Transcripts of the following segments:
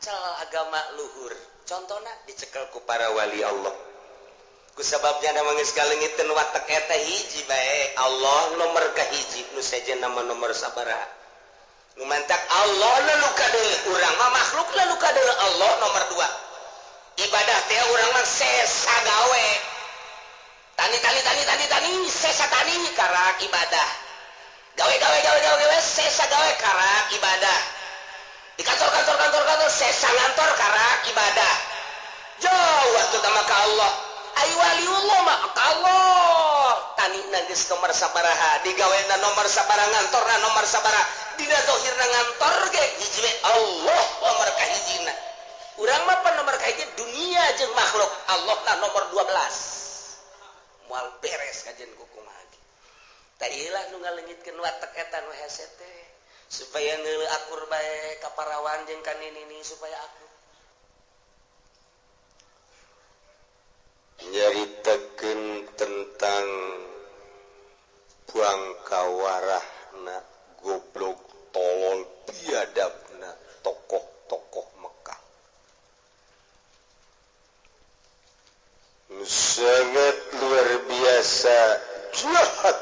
Cal agama luhur. Contohna dicekel ku para wali Allah. Ku sababnya da geus kaleungiteun watek eta hiji bae, Allah nomor kahiji, nu sejen nama nomor sabaraha. Nu mantak Allah nu kadeuleu, urang mah makhluk nu kadeuleu, Allah nomor 2. Ibadah teh urang mah sesa gawe. Tani tani tani tani tani sesa tani karak ibadah. Gawe gawe gawe gawe gawe sesa gawe karak ibadah. Di kantor kantor kantor kantor sesa ngantor karak ibadah. Jauh atuh mah ka Allah. Ai waliullah mah ka Allah. Tanina geus nomor sabaraha, digawena nomor sabaraha, ngantorna nomor sabaraha, dina zahirna ngantor ge hiji we Allah nomor kahijina. Urang mah pan nomor kahiji dunia jeung makhluk, Allah na nomor 12. Moal beres kajian ku kumaha ge. Tah ieu lah nu ngaleungitkeun watek eta nu hese teh supaya neuleu akur bae ka parawan jeung ka nini supaya akur. Nyaritakeun tentang bangkawarahna goblok tolol biadabna tokoh-tokoh Mekah. Nu sangat luar biasa jahat.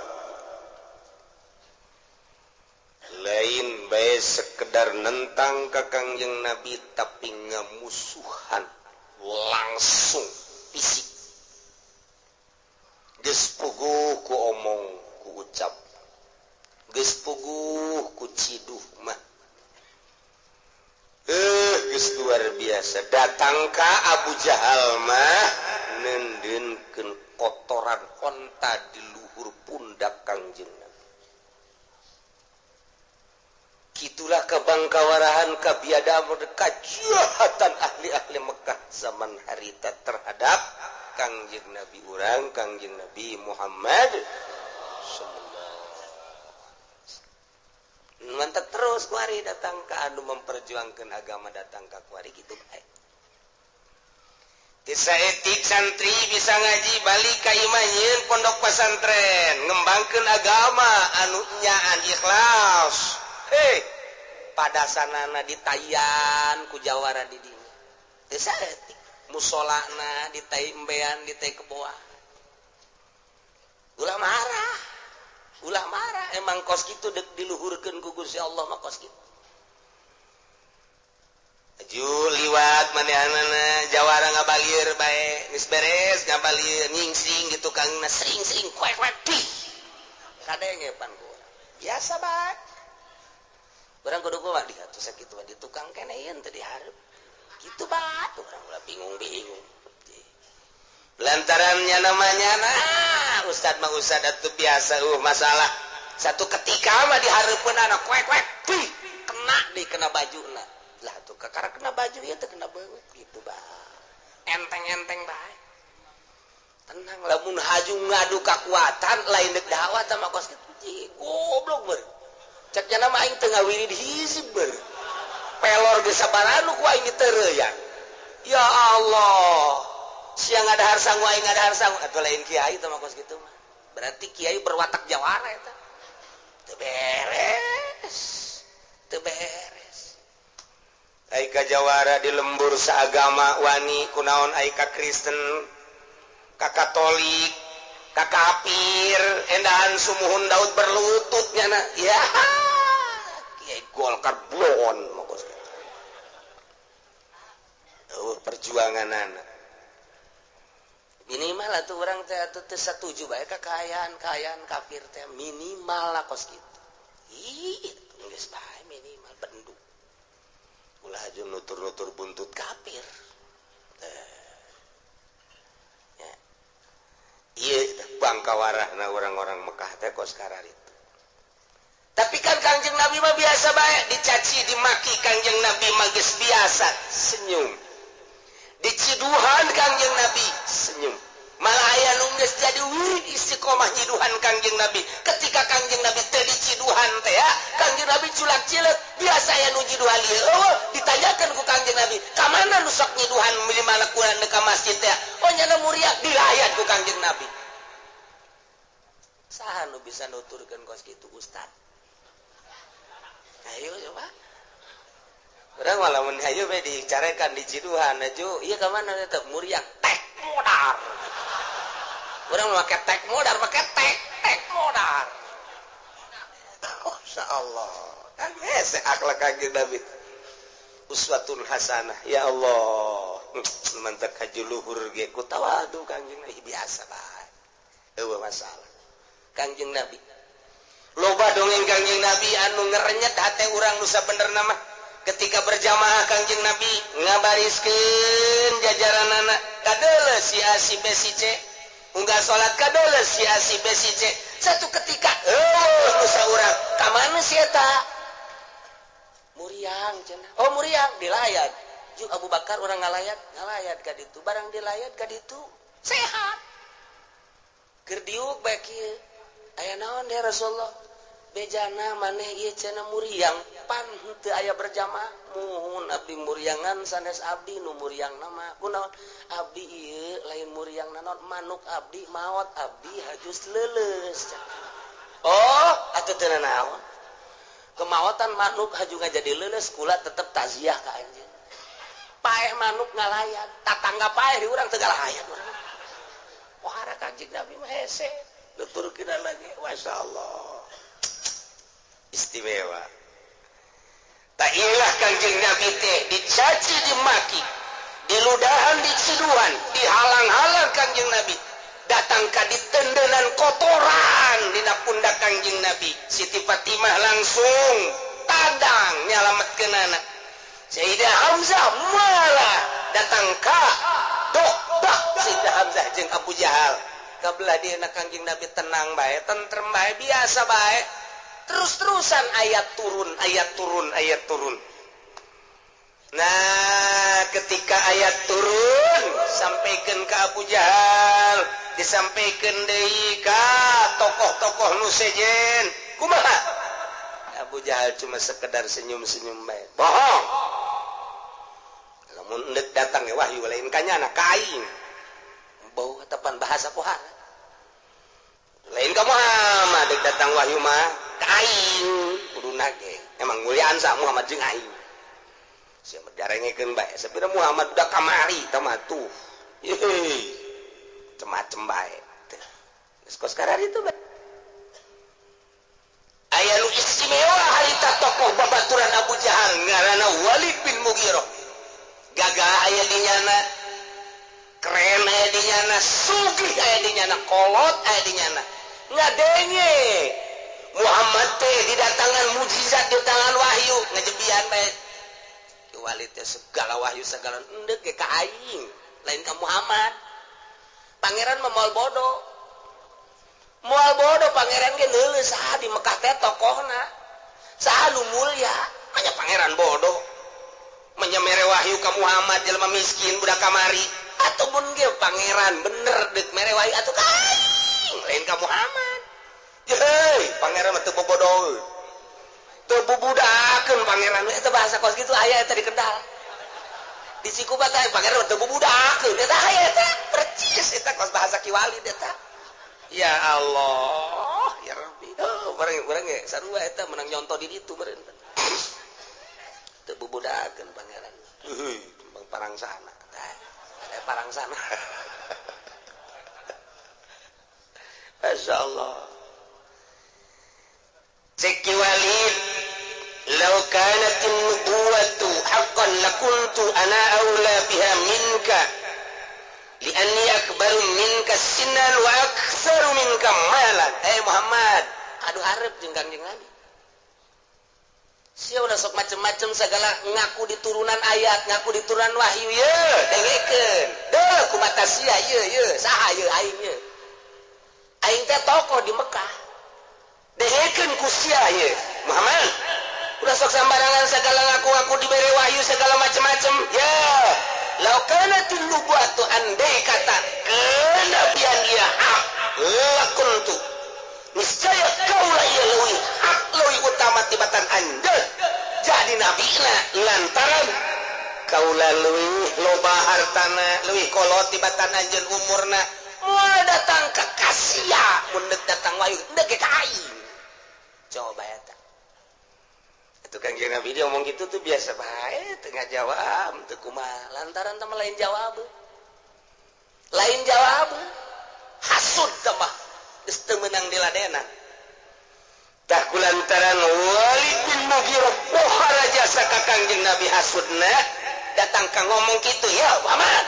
Lain bae sekedar nentang ka Kangjeng Nabi tapi ngamusuhan langsung fisik. Geus puguh ku omong ku ucap, geus puguh ku ciduh mah. Geus luar biasa. Datang ka Abu Jahal mah nendeunkeun kotoran onta di luhur pundak Kangjeng Nabi. Kitulah kebangkawarahan, kebiadaban, kejahatan ahli-ahli Mekah zaman harita terhadap Kangjeng Nabi urang, Kangjeng Nabi Muhammad sallallahu alaihi wasallam. Mantap terus kuari datang ke anu memperjuangkan agama datang ke kuari gitu bae. Desa etik santri bisa ngaji balik ka imah nyieun pondok pesantren, ngembangkeun agama anu nyaan ikhlas. Hei, pada sanana ditayan ku jawara di dinya. Desa etik musolana ditai embean ditai keboa. Ulah marah. Ulah marah, emang kos kitu dek diluhurkeun ku Gusti Allah mah kos kitu. Aju liwat manehanana jawara ngabalir bae, geus beres ngabalir nyingsing gitu kangna sering-sering kuek-kuek pih. Kadenge pan ku urang. Biasa bae. Urang kudu kumaha diatu sakitu di tukang keneh ieu teu dihareup. Gitu bae urang ulah bingung-bingung. Lantarannya namanya nah ustad mah ustad atuh biasa masalah. Satu ketika mah dihareupeun anak kuek-kuek pih kena di kena bajuna. Lah tuh kakara kena baju ieu teh kena beungeut gitu bae. Enteng-enteng bae. Tenang lamun haju ngadu kakuatan lain deuk dakwah tah mah kos kitu goblok beur. Cek nya mah aing teu ngawirid hizib beur. Pelor geus sabaranu ku aing ditereuyan. Ya Allah. Siang ngadahar sangu aing ngadahar sangu atuh lain kiai teh mah kos kitu mah. Berarti kiai berwatak jawara eta. Teu beres. Teu beres. Ai ka jawara di lembur saagama wani kunaon ai ka Kristen, ka Katolik, ka kafir, endahan sumuhun Daud berlutut nyana. Ya. Kiai Golkar blon mah kos kitu. Eueuh perjuanganana. Minimal atuh urang teh atuh teu satuju bae ka kaayaan-kaayaan kafir teh minimal lah kos kitu. Ih, geus bae minimal bendu. Ulah aju nutur-nutur buntut kafir. Ya. Ieu bangkawarahna orang-orang Mekah teh kos kararitu. Tapi kan Kangjeng Nabi mah biasa bae dicaci dimaki Kangjeng Nabi mah geus biasa senyum. Diciduhan Kangjeng Nabi senyum. Malah aya nu geus jadi wirid istiqomah nyiduhan Kangjeng Nabi. Ketika Kangjeng Nabi teu diciduhan teh ya, Kangjeng Nabi culak-cileuk. Biasa aya nu nyiduhan ieu eueuh ditanyakeun ku Kangjeng Nabi, "Ka mana nu sok nyiduhan minimal kurang ka masjid teh?" Oh nyana muriak dilayat ku Kangjeng Nabi. Saha nu bisa nuturkeun kos kitu ustad? Ayo coba. Urang malah mun hayu bae dicarekan di Ciduhan aju ieu ka mana eta muriang tek modar. Urang make tek modar, make tek tek modar. Masya Allah. Kan hese akhlak Kanjeng Nabi. Uswatun hasanah. Ya Allah. Mantak haji luhur ge ku tawadu Kanjeng Nabi biasa bae. Eueuh masalah. Kanjeng Nabi. Loba dongeng Kanjeng Nabi anu ngerenyet hate urang nu sabenerna mah. Ketika berjamaah Kanjeng Nabi ngabariskeun jajaranana kadeuleu si A si B si C, unggah salat kadeuleu si A si B si C. Satu ketika eueuh nu saurang ka mana si eta? Muriang cenah. Oh muriang dilayat. Jeung Abu Bakar urang ngalayat, ngalayat ka ditu, barang dilayat ka ditu sehat. Keur diuk bae kieu. Aya naon ya Rasulullah? Bejana maneh ieu cenah muriang pan henteu aya berjamaah. Muhun abdi muriangan sanes abdi nu muriang nama. Kunaon? Abdi ieu lain muriang naon manuk abdi maot abdi hajus leuleus. Oh, atuh teu naon. Kemaotan manuk haju ngajadi leuleus kula tetep taziah ka anjeun. Paeh manuk ngalayat, tatangga paeh di urang teu ngalayat urang. Pohara Kanjeng Nabi mah hese. Nuturkeun lagi, masyaallah. Istimewa. Tak ilah Kanjeng Nabi teh dicaci dimaki, diludahan diciduhan, dihalang-halang Kanjeng Nabi. Datang ka ditendenan kotoran dina pundak Kanjeng Nabi. Siti Fatimah langsung tadang nyalametkeunana. Sayyidah Hamzah malah datang ka dok dak Sayyidah Hamzah jeung Abu Jahal. Kabelah dieuna Kanjeng Nabi tenang bae, tentrem bae, biasa bae. Terus-terusan ayat turun, ayat turun, ayat turun. Nah, ketika ayat turun sampaikan ke Abu Jahal, disampaikan deui ka tokoh-tokoh nu sejen. Kumaha? Abu Jahal cuma sekedar senyum-senyum bae. Bohong. Lamun endek datang ya wahyu lain kanyana ka aing. Bau tepan bahasa pohara. Lain ka Muhammad dek datang wahyu mah ka aing kuduna ge. Emang muliaan sa Muhammad jeung aing. Sia darengekeun bae. Sapira Muhammad udah kamari tah mah tuh. Yeay. Macem-macem bae. Geus kos kararitu bae. Aya nu istimewa harita tokoh babaturan Abu Jahal ngaranna Walid bin Mughirah. Gagah aya di nyana, keren aya di nyana, sugih aya di nyana, kolot aya di nyana. Ngadenge Muhammad teh didatangan mujizat, didatangan wahyu, ngajebian bae. Walid teh segala wahyu segala endek ge ka aing, lain ka Muhammad. Pangeran mah moal bodoh. Moal bodoh pangeran ge neuleuh saha di Mekah teh tokohna. Saha nu mulya, manya pangeran bodoh. Manya mere wahyu ka Muhammad jelema miskin budak kamari. Ataupun ge pangeran bener deuk mere wahyu atuh ka aing, lain ka Muhammad. Heuy, pangeran mah teu bobodoh. Teu bubudakeun pangeran eta bahasa kos kitu aya eta di Kendal. Di Cikupa teh pangeran mah teu bubudakeun eta aya eta percis eta kos bahasa Ki Walid eta. Ya Allah, ya Rabbi. Oh, bareng ge sarua eta menang nyontoh di ditu meureun. Teu bubudakeun pangeran. Heuy, bang parang sana. Tah, ada parang sana. Masyaallah. Cek Ki Walid, "Law kanatin nubuwatu haqqan lakuntu ana aula biha minka li'anni akbaru minka sinan wa aktsaru minka malan." Muhammad, aduh hareup jeung Kangjeng Nabi. Sia udah sok macem-macem segala ngaku di turunan ayat, ngaku di turunan wahyu ye, dengekeun. Deuh kumata sia ye ye, saha ye aing ye. Aing teh tokoh di Mekah. Dengekeun ku sia ye, Muhammad. Udah sok sambarangan segala ngaku-ngaku dibere wahyu segala macem-macem. Ya, law kanatin nubuwatu andai kata kenabian ia hak lakuntu. Niscaya kaulah ia leuwih hak leuwih utama tibatan anjeun jadi nabina lantaran kaulah leuwih loba hartana leuwih kolot tibatan anjeun umurna moal datang ka kasia mun deuk datang wahyu deuk ka aing. Coba eta. Itu Kangjeng Nabi dia ngomong gitu tuh biasa bae, teu ngajawab, teu kumaha, lantaran teh lain jawab. Lain jawab. Hasud teh mah geus teu meunang diladenan. Tah kulantaran Walid bin Mughirah pohara jasa ka Kangjeng Nabi hasudna datang ka ngomong kitu, ya Muhammad,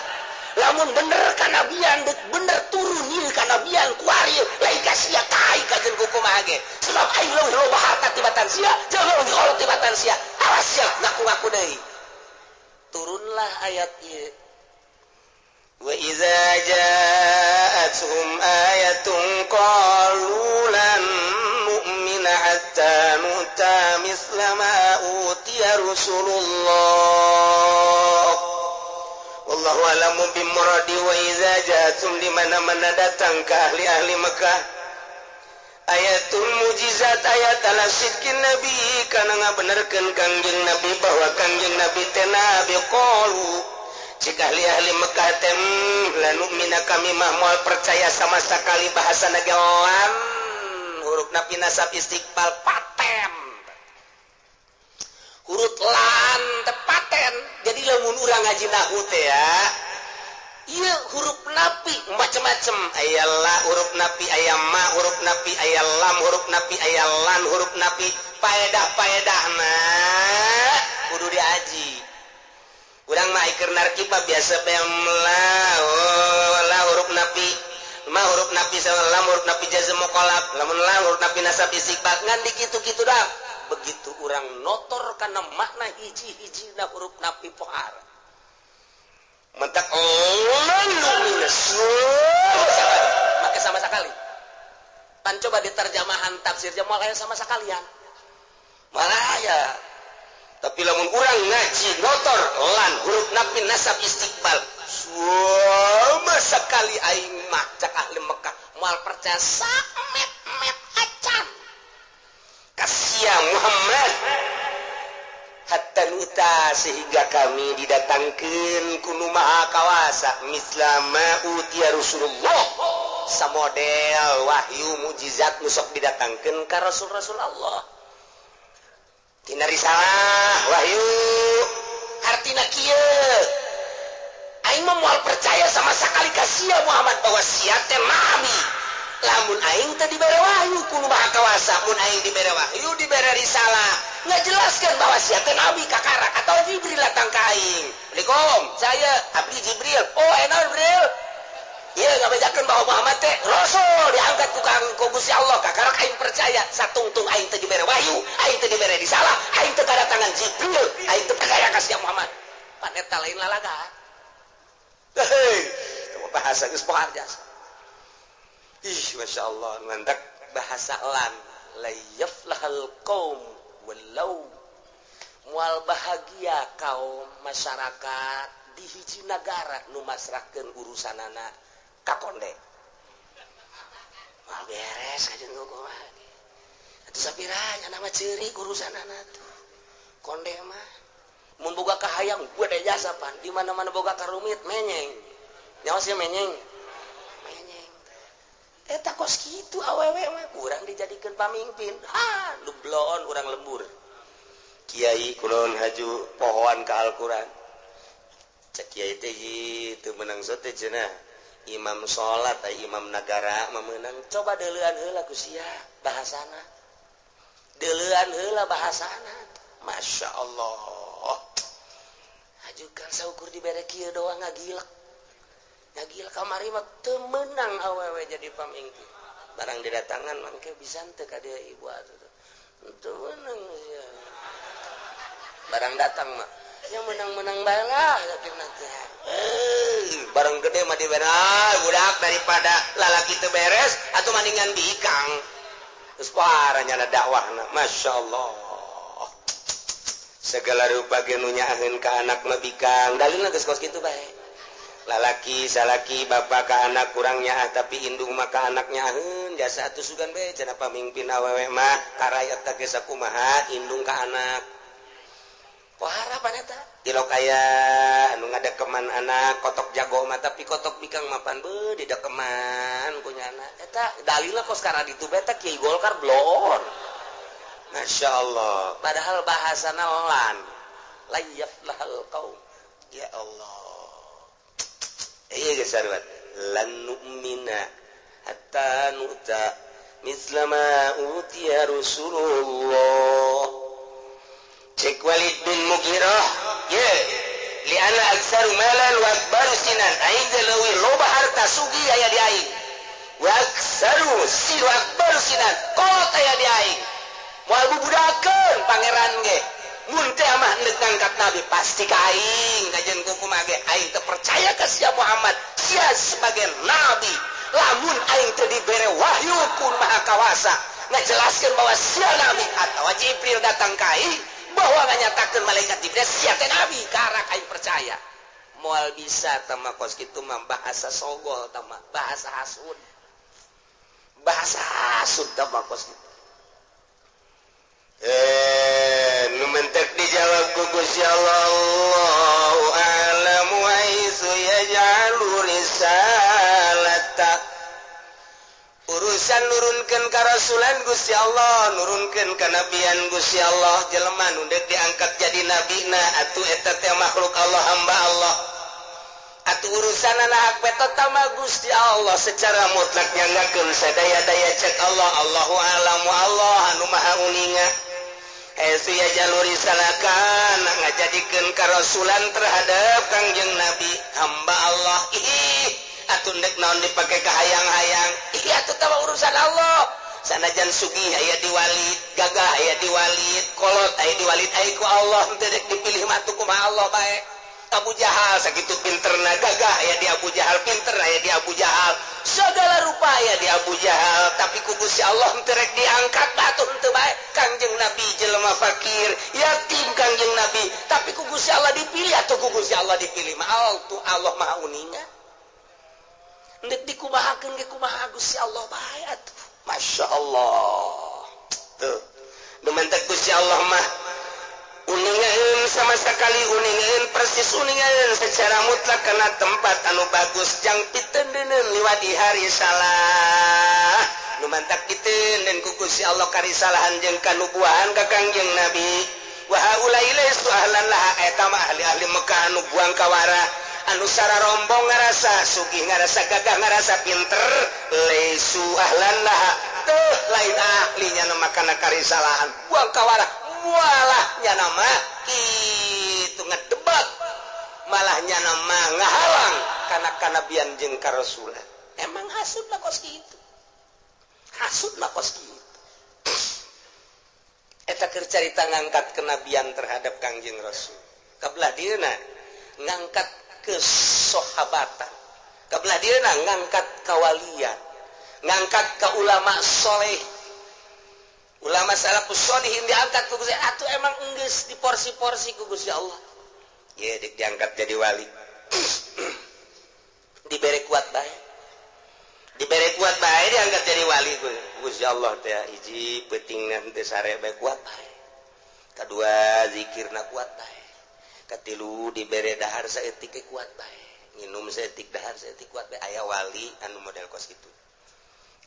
lamun bener kanabian, deuk bener turun ieu kanabian kuari lain ka sia ka aing kajeun ku kumaha ge, sebab aing leuwih loba harta tibatan sia jeung leuwih kolot tibatan sia, awas sia ngaku-ngaku deui. Turunlah ayat ieu, wa iza ja'atuhum ayatun qalu lan nu'mina hatta nu'ta misla ma utiya Rasulullah. Wallahu a'lamu bimuradi. Wa iza ja'atum, di mana-mana datang ke ahli-ahli Mekah, ayatul mujizat, ayat ala sidqin nabi, kana ngabenerkeun Kangjeng Nabi bahwa Kangjeng Nabi teh nabi, qalu, cik ahli-ahli Mekah teh, lan nu'mina, kami mah moal percaya sama sekali. Bahasa lan, huruf napi nasab istiqbal paten, huruf lan teh paten. Jadi lamun urang ngaji nahu teh ya, iya, huruf napi macem-macem, aya la huruf napi, aya ma huruf napi, aya lam huruf napi, aya lan huruf napi. Paedah paedahna kudu diaji. Urang mah iker narkiba biasa bem la, oh, la huruf napi, ma huruf napi, sama lam huruf napi jazm muqallab, lamun la huruf napi nasab istiqbal, ngan dikitu-kitu dah. Begitu urang notor karena makna hiji-hiji na huruf napi, pohar mentak lalu maka sama sekali pan coba diterjemahan tafsir moal aya sama sekalian malah ya. Tapi lamun urang ngaji notor lan huruf napi nasab istiqbal, sama sekali aing mah, cak ahli Mekah, moal percaya samet-met acan ka sia Muhammad, hatta nu'ta, sehingga kami didatangkan ku Nu Maha Kawasa, misla ma utiya Rasulullah, samodel wahyu mujizat nu sok didatangkeun ka rasul-rasul Allah tina risalah wahyu. Hartina kieu, aing mah moal percaya sama sekali ka sia Muhammad bahwa sia teh nabi lamun aing teh dibere wahyu ku Nu Maha Kawasa. Mun aing dibere wahyu, dibere risalah, ngajelaskeun bahwa sia teh nabi kakarak, atau Jibril datang ka aing, "Assalamualaikum, saya abdi Jibril." "Oh, enak Jibril." Iya, ngabejakeun bahwa Muhammad teh rasul diangkat ku kang ku Gusti Allah, kakarak aing percaya. Satungtung aing teh dibere wahyu, aing teh dibere risalah, aing teh kedatangan Jibril, aing teh percaya ka sia Muhammad. Pan eta lain lalaga. Hei, bahasa geus pohar jasa. Ih, masya Allah, mantak bahasa lan la yaflahal qaum walau, moal bahagia kaum masyarakat di hiji nagara nu masrahkeun urusanana ka konde. Moal beres kajeun kumaha. Atuh sapiranya nama ceurik urusanana tuh. Konde mah mun boga kahayang gede jasa pan, di mana-mana boga karumit menyeng. Nyawa sih menyeng. Menyeng. Eta kos kitu awewe mah kurang dijadikeun pamimpin. Ha, lu bloon urang lembur. Kiai kulon haju pohoan ka Al-Qur'an. Cek kiai teh teu meunang sote cenah. Imam salat ai imam nagara mah meunang, coba deuleuan heula ku sia bahasana. Deuleuan heula bahasana. Masya Allah. Ajukan saukur dibere kieu doang ngagilek. Ngagilek kamari mah teu meunang awewe jadi pamimpin. Barang didatangan mangke bisa teu ka dieu ibu atuh. Teu meunang sia. Barang datang mah yang menang-menang bae lah yakinna teh. Barang gede mah dibere budak daripada lalaki teu beres atuh mendingan bikang. Terus parahnya ada dakwahna. Masya Allah. Segala rupa ge nu nyaaheun ka anak mah bikang. Dalilna geus kos kitu bae. Lalaki salaki bapak ka anak kurang nyaah, tapi indung mah ka anak nyaaheun jasa. Atuh sugan bae cenah pamimpin awewe mah ka rakyat teh geus sakumaha indung ka anak. Pohara pan eta tilok aya anu ngadekeman anak kotok jago mah, tapi kotok bikang mapan beuh didekeman ku nyana. Eta dalilna kos karena ditu beta Kiai Golkar bloon. Masya Allah, padahal bahasana lan lan yaflahal qaum. Ya Allah, iya geus sarua lan nu'mina hatta nu'ta misla ma utiya Rasulullah. Cek Walid bin Mughirah, ye li'anna aktsaru malan wa akbaru sinan, aing teh leuwih loba harta sugih aya di aing, wa aktsaru si wa akbaru sinan kolot aya di aing, moal bubudakeun pangeran ge mun teh mah endek ngangkat nabi pasti ka aing kajeun kumaha ge aing teu percaya ka sia Muhammad sia sebagai nabi lamun aing teu dibere wahyu ku Maha Kawasa ngajelaskeun bahwa sia nabi atawa Jibril datang ka aing bahwa nganyatakeun malaikat Jibril sia teh nabi karak aing percaya. Moal bisa tama kos kitu mah bahasa sogol tama bahasa hasud, bahasa hasud tama kos kitu. Nu mentek dijawab ku Gusti Allah, Allahu a'lamu haitsu yaj'alu risalata. Urusan nurunkeun karasulan Gusti Allah, nurunkeun kanabian Gusti Allah, jelema nu deuk diangkat jadi nabina atuh eta teh makhluk Allah, hamba Allah. Atuh urusanana hak betot tama Gusti Allah secara mutlak nyanggakeun sadaya-daya cek Allah, Allahu a'lamu, Allah anu maha uninga. Haitsu yaj'alu risalatan ngajadikeun karasulan terhadap Kangjeng Nabi hamba Allah. Ih atuh ndek naon dipake kahayang-hayang, ih atuh tawa urusan Allah. Sanajan sugih aya di Walid, gagah aya di Walid, kolot aya di Walid, aya ku Allah teu dek dipilih mah atuh kumaha Allah bae. Abu Jahal sakitu pinterna, gagah aya di Abu Jahal, pinter aya di Abu Jahal, segala rupa aya di Abu Jahal, tapi ku Gusti Allah teu rek diangkat atuh henteu bae. Kangjeng Nabi jelema fakir, yatim Kangjeng Nabi, tapi ku Gusti Allah dipilih atuh ku Gusti Allah dipilih mah tuh Allah maha uninga. Ndek dikumahakeun ge kumaha Gusti Allah bae atuh. Masya Allah. Tuh. Nu mentek Gusti Allah mah uningaeun sama sekali, uningaeun persis, uningaeun secara mutlak kana tempat anu bagus jang pitendeun liwat di hari salah. Nu mantak diteundeun ku Gusti Allah karisalahan jeung kanubuahan ka Kangjeng Nabi. Wa haula'i laysu ahlan laha, eta mah ahli-ahli Mekah anu buang kawara, anu sararombong ngarasa sugih, ngarasa gagah, ngarasa pinter, laisu ahlan laha, tuh lain ahlinya nama kana karisalahan buang kawara, walahnya nama itu ngedebak, malahnya nama ngahalang kana kanabian jeung karasulan. Emang hasud mah kos kitu, hasud mah kos kitu. Eta keur carita ngangkat kenabian terhadap Kangjeng Rasul. Kabelah dieuna ngangkat kesohabatan, kabelah dieuna ngangkat kawalian, ngangkat ke ulama soleh, ulama salafus solihin diangkat ku Gusti. Atuh emang enggeus di porsi-porsi ku Gusti Allah. Ye dik diangkat jadi wali. Dibere kuat bae. Dibere kuat bae diangkat jadi wali ku Gusti Allah teh. Hiji peutingna henteu sare bae kuat bae. Kadua zikirna kuat bae. Katilu dibere dahar saeutik ge kuat bae. Nginum saeutik dahar saeutik kuat bae. Aya wali anu model kos kitu.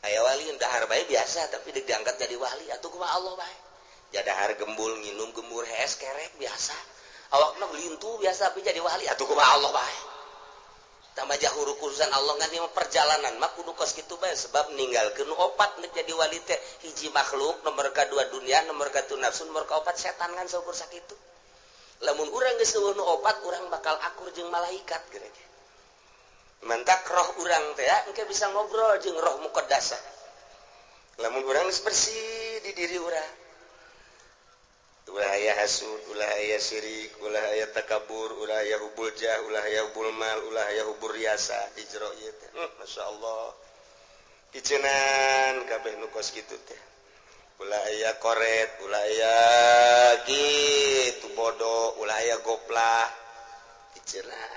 Aya wali dahar bae biasa tapi diangkat jadi wali atuh kumaha Allah bae. Jadahar gembul, nginum gembur, hees kerek biasa. Awakna lintu biasa tapi jadi wali atuh kumaha Allah bae. Tambah jauh urusan Allah ngan ieu perjalanan mah kudu kos kitu bae sebab ninggalkeun opat nek jadi wali teh. Hiji makhluk, nomor kadua dunia, nomor katilu nafsu, nomor kaopat setan kan saukur sakitu. Lamun urang geus eueuh nu opat urang bakal akur jeung malaikat geura. Mantak roh urang teh engke bisa ngobrol jeung roh muqaddasah. Lamun urang geus bersih di diri urang, ulah aya hasud, ulah aya syirik, ulah aya takabur, ulah aya hubul jah, ulah aya hubul mal, ulah aya hubur riasa, ijro ieu teh. Masyaallah. Kicenan kabeh nu kos kitu teh. Ulah aya koret, ulah aya kitu bodoh, ulah aya goplah. Kicenan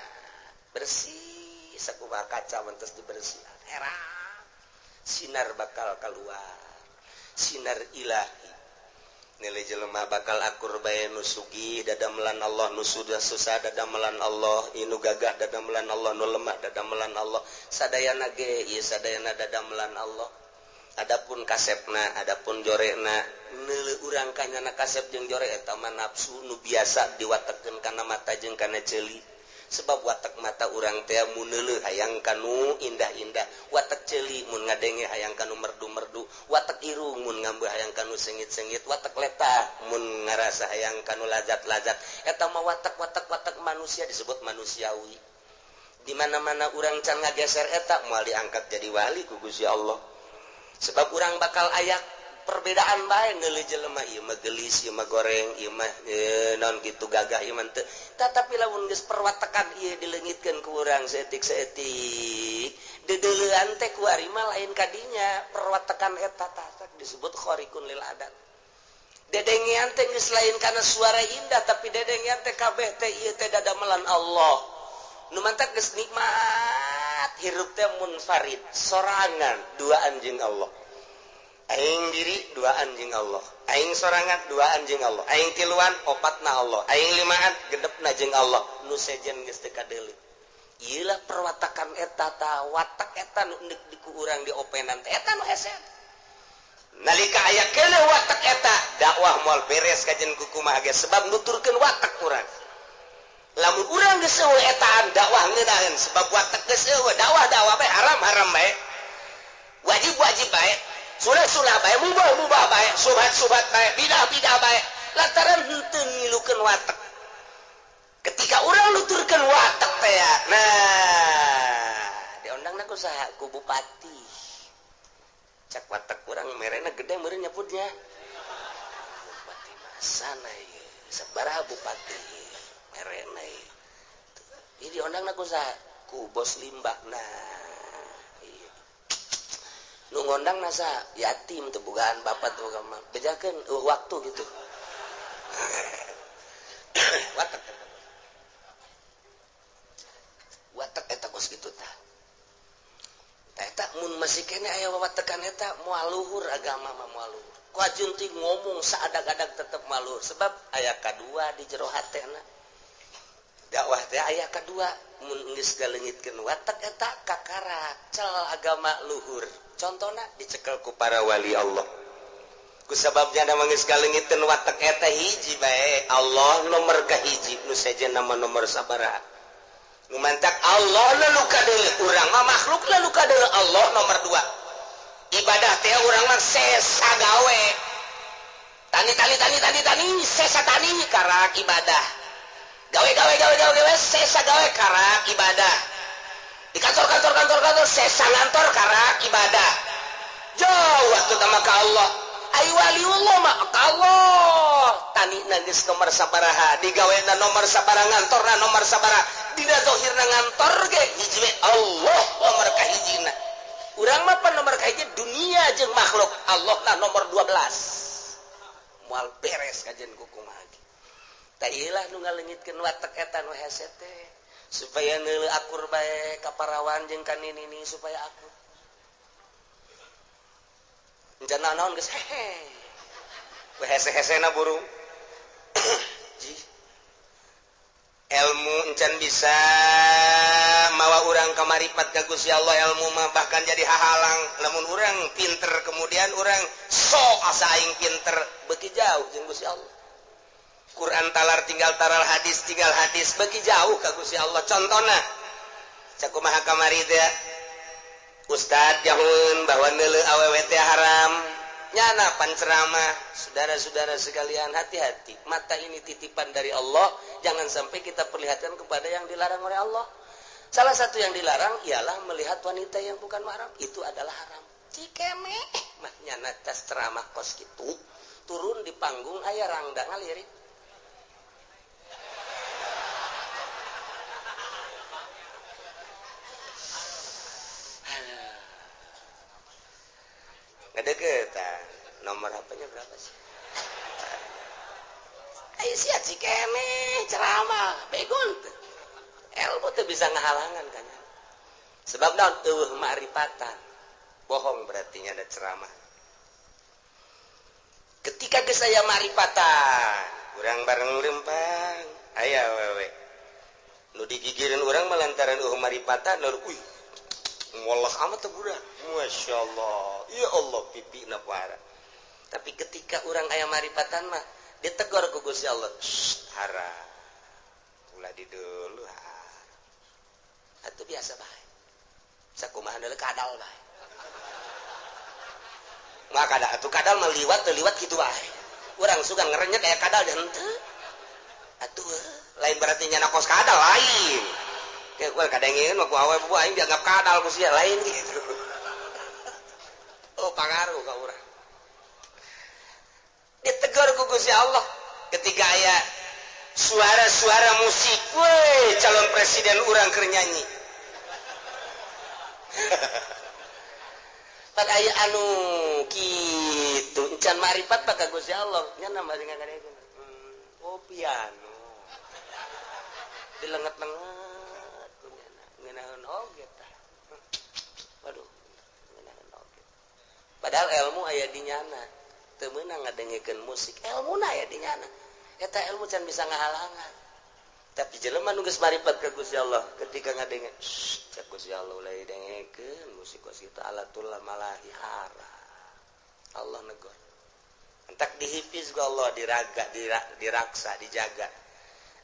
bersih sakumaha kaca mentos dibersihan. Heran. Sinar bakal keluar. Sinar ilahi. Nilai jelema bakal akur bae nu sugih dadamelan Allah, nu sudah susah dadamelan Allah, inu gagah dadamelan Allah, nu lemah dadamelan Allah, sadayana ge ieu sadayana dadamelan Allah. Adapun kasepna, adapun jorekna, neuleuh urang ka nyana kasep jeung jore eta mah nafsu nu biasa diwatekeun kana mata jeung kana ceuli. Sebab watak mata urang teh mun neuleuh hayang kanu indah-indah, watak ceuli mun ngadenge hayang kanu merdu-merdu, watak irung mun ngambe hayang kanu sengit-sengit, watak letah mun ngarasa hayang kanu lazat-lazat. Eta mah watak-watak-watak manusia disebut manusiawi. Di mana-mana urang can ngageser eta moal diangkat jadi wali ku Gusti Allah. Sebab urang bakal ayak perbedaan bae neuleuh jelema ieu mah geulis, ieu mah goreng, ieu mah naon kitu gagah, ieu mah teu. Tetapi lamun geus perwatekan ieu dileungitkeun ku urang saeutik-saeutik, deudeulean teh ku ari mah lain kadinya perwatekan eta tah disebut khariqun lil adat. Dedengean teh geus lain kana suara indah, tapi dedengean teh kabeh teh ieu teh dadamelan Allah. Nu mantak geus nikmat hirup teh munfarid, sorangan duaan jeung Allah. Aing diri duaan jeung Allah, aing sorangan duaan jeung Allah, aing tiluan opatna Allah, aing limaan gedepna jeung Allah. Nu sejen geus teu kadeuleu. Ieu lah perwatakan eta ta, watak eta nu deuk diku urang diopenan teh eta nu hese. Nalika aya keuleuh watak eta, dakwah moal beres kajen ku kumaha ge sebab nuturkeun watak urang. Lamun urang geus eueuh etaan dakwah ngeunaheun sebab watak geus eueuh, dakwah-dakwah bae haram-haram bae. Wajib-wajib bae. Sunah-sunah bae, mubah-mubah bae, subhat-subhat bae, bidah-bidah bae. Lantaran henteu ngilukeun watak. Ketika urang nuturkeun watak teh ya, nah, diondangna ku saha? Ku bupati. Cak watak urang merena gede meureun nyebutnya. Bupati masana ieu, sabaraha bupati merena ieu. Ieu diondangna ku saha? Ku bos limbah. Nah, nu ngondang nasa yatim teu bogaan bapak teu boga mah bejakeun waktu gitu. Watak watak eta kos kitu tah. Tah eta mun masih keneh aya wawatekan eta moal luhur agama mah moal luhur. Ku ajunti ngomong saadag-adag tetep moal luhur sebab aya kadua di jero hatena. Dakwah teh aya kadua mun geus galeungitkeun watak eta kakara cel agama luhur. Contohna dicekel ku para wali Allah. Ku sababnya da geus galeungiteun watak eta hiji bae, Allah nomor kahiji nu sejenna mah nomor sabaraha. Nu mantak Allah nu kadeuleuh urang mah makhluk nu kadeuleuh Allah nomor 2. Ibadah teh urang mah sesa gawe. Tani tani tani tani tani sesa tani karak ibadah. Gawe gawe gawe gawe gawe sesa gawe karak ibadah. Di kantor kantor kantor kantor sesa ngantor karak ibadah. Jauh waktu sama ka Allah. Ai waliullah mah ka Allah. Tani geus nomor sabaraha, digawena nomor sabaraha, ngantorna nomor sabaraha, dina zahirna ngantor ge hiji we Allah nomor kahijina. Urang mah pan nomor kahiji dunia jeung makhluk, Allah na nomor 12. Moal beres kajian ku kumaha ge. Tah ieu lah nu ngaleungitkeun watak eta nu hese teh. Supaya neuleuh akur bae ka parawan jeung ka nini supaya akur. Encan naon geus hehe. We hese-hesena burung. Ji. Ilmu encan bisa mawa urang ka maripat ka Gusti Allah, ilmu mah bahkan jadi hahalang. Lamun urang pinter kemudian urang sok asa aing pinter beuki jauh jeung Gusti Allah. Quran talar tinggal taral, hadis tinggal hadis, beuki jauh ka Gusti Allah. Contona cak kumaha kamari teh Ustad jahun bahwa neuleuh awewe teh haram. Nyana panceramah, saudara-saudara sekalian hati-hati, mata ini titipan dari Allah, jangan sampai kita perlihatkan kepada yang dilarang oleh Allah. Salah satu yang dilarang ialah melihat wanita yang bukan mahram, itu adalah haram. Cikeme mah nyana tas ceramah kos kitu, turun di panggung aya rangda ngalirik. Ngedeketan, nomor HP-nya berapa sih? Ayo sia cikene ceramah, begon teu. Ilmu teu bisa ngahalangan kan. Sebab naon eueuh ma'rifatan. Bohong berarti nya ada ceramah. Ketika geus aya ma'rifatan, urang bareng lempang, aya awewe. Nu digigireun urang mah lantaran eueuh ma'rifatan, uih. Ngolah amat tuh budak. Masya Allah. Ya Allah pipina parah. Tapi ketika orang aya maripatan mah ditegur ku Gusti Allah. Haram. Ulah di dulu. Atuh biasa bae. Sakumaha deuleu kadal bae. Mah kadal atuh kadal mah liwat teu liwat kitu bae. Urang suka ngerenyet aya kadal dan henteu. Atuh lain berarti nyana kos kadal lain. Kayak gue kadangin mah ku awe bu aing dianggap kadal ku sia lain gitu. Oh pangaruh ka urang. Ditegur ku Gusti Allah ketika aya suara-suara musik, weh calon presiden urang keur nyanyi. Pan aya anu kitu encan marifat pa ka Gusti Allah nya mah ngadengeun. Oh piano. Dilenget-lenget ngeunaheun oge tah. Waduh, ngeunaheun oge. Padahal ilmu aya di nyana. Teu meunang ngadengekeun musik, ilmuna aya di nyana. Eta ilmu can bisa ngahalangan. Tapi jelema nu geus marifat ka Gusti Allah ketika ngadenge, cek Gusti Allah ulah dengekeun musik kos kitu alatul malahi haram. Allah negor. Entak dihipis ku Allah, diraga, diraksa, dijaga.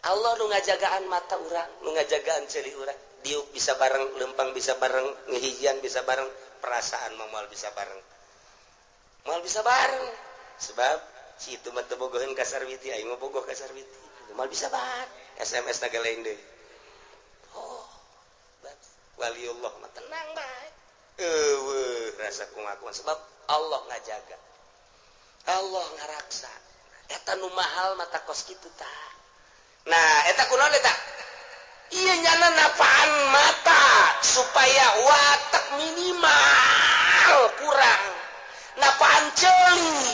Allah nu ngajagaan mata urang, nu ngajagaan ceuli urang. Diuk bisa bareng, lempang bisa bareng, ngehijian bisa bareng, perasaan mah moal bisa bareng. Moal bisa bareng. Sebab si itu mah teu bogoheun ka Sarwiti, aing mah bogoh ka Sarwiti. Moal bisa bareng. SMS na lain deui. Oh, waliullah mah tenang bae. Eueuh, rasa kumaha sebab Allah ngajaga. Allah ngaraksa. Eta nu mahal mata kos kitu tah. Nah, eta kunaon eta? Ieu nyana napaan mata supaya watak minimal kurang. Napaan ceuli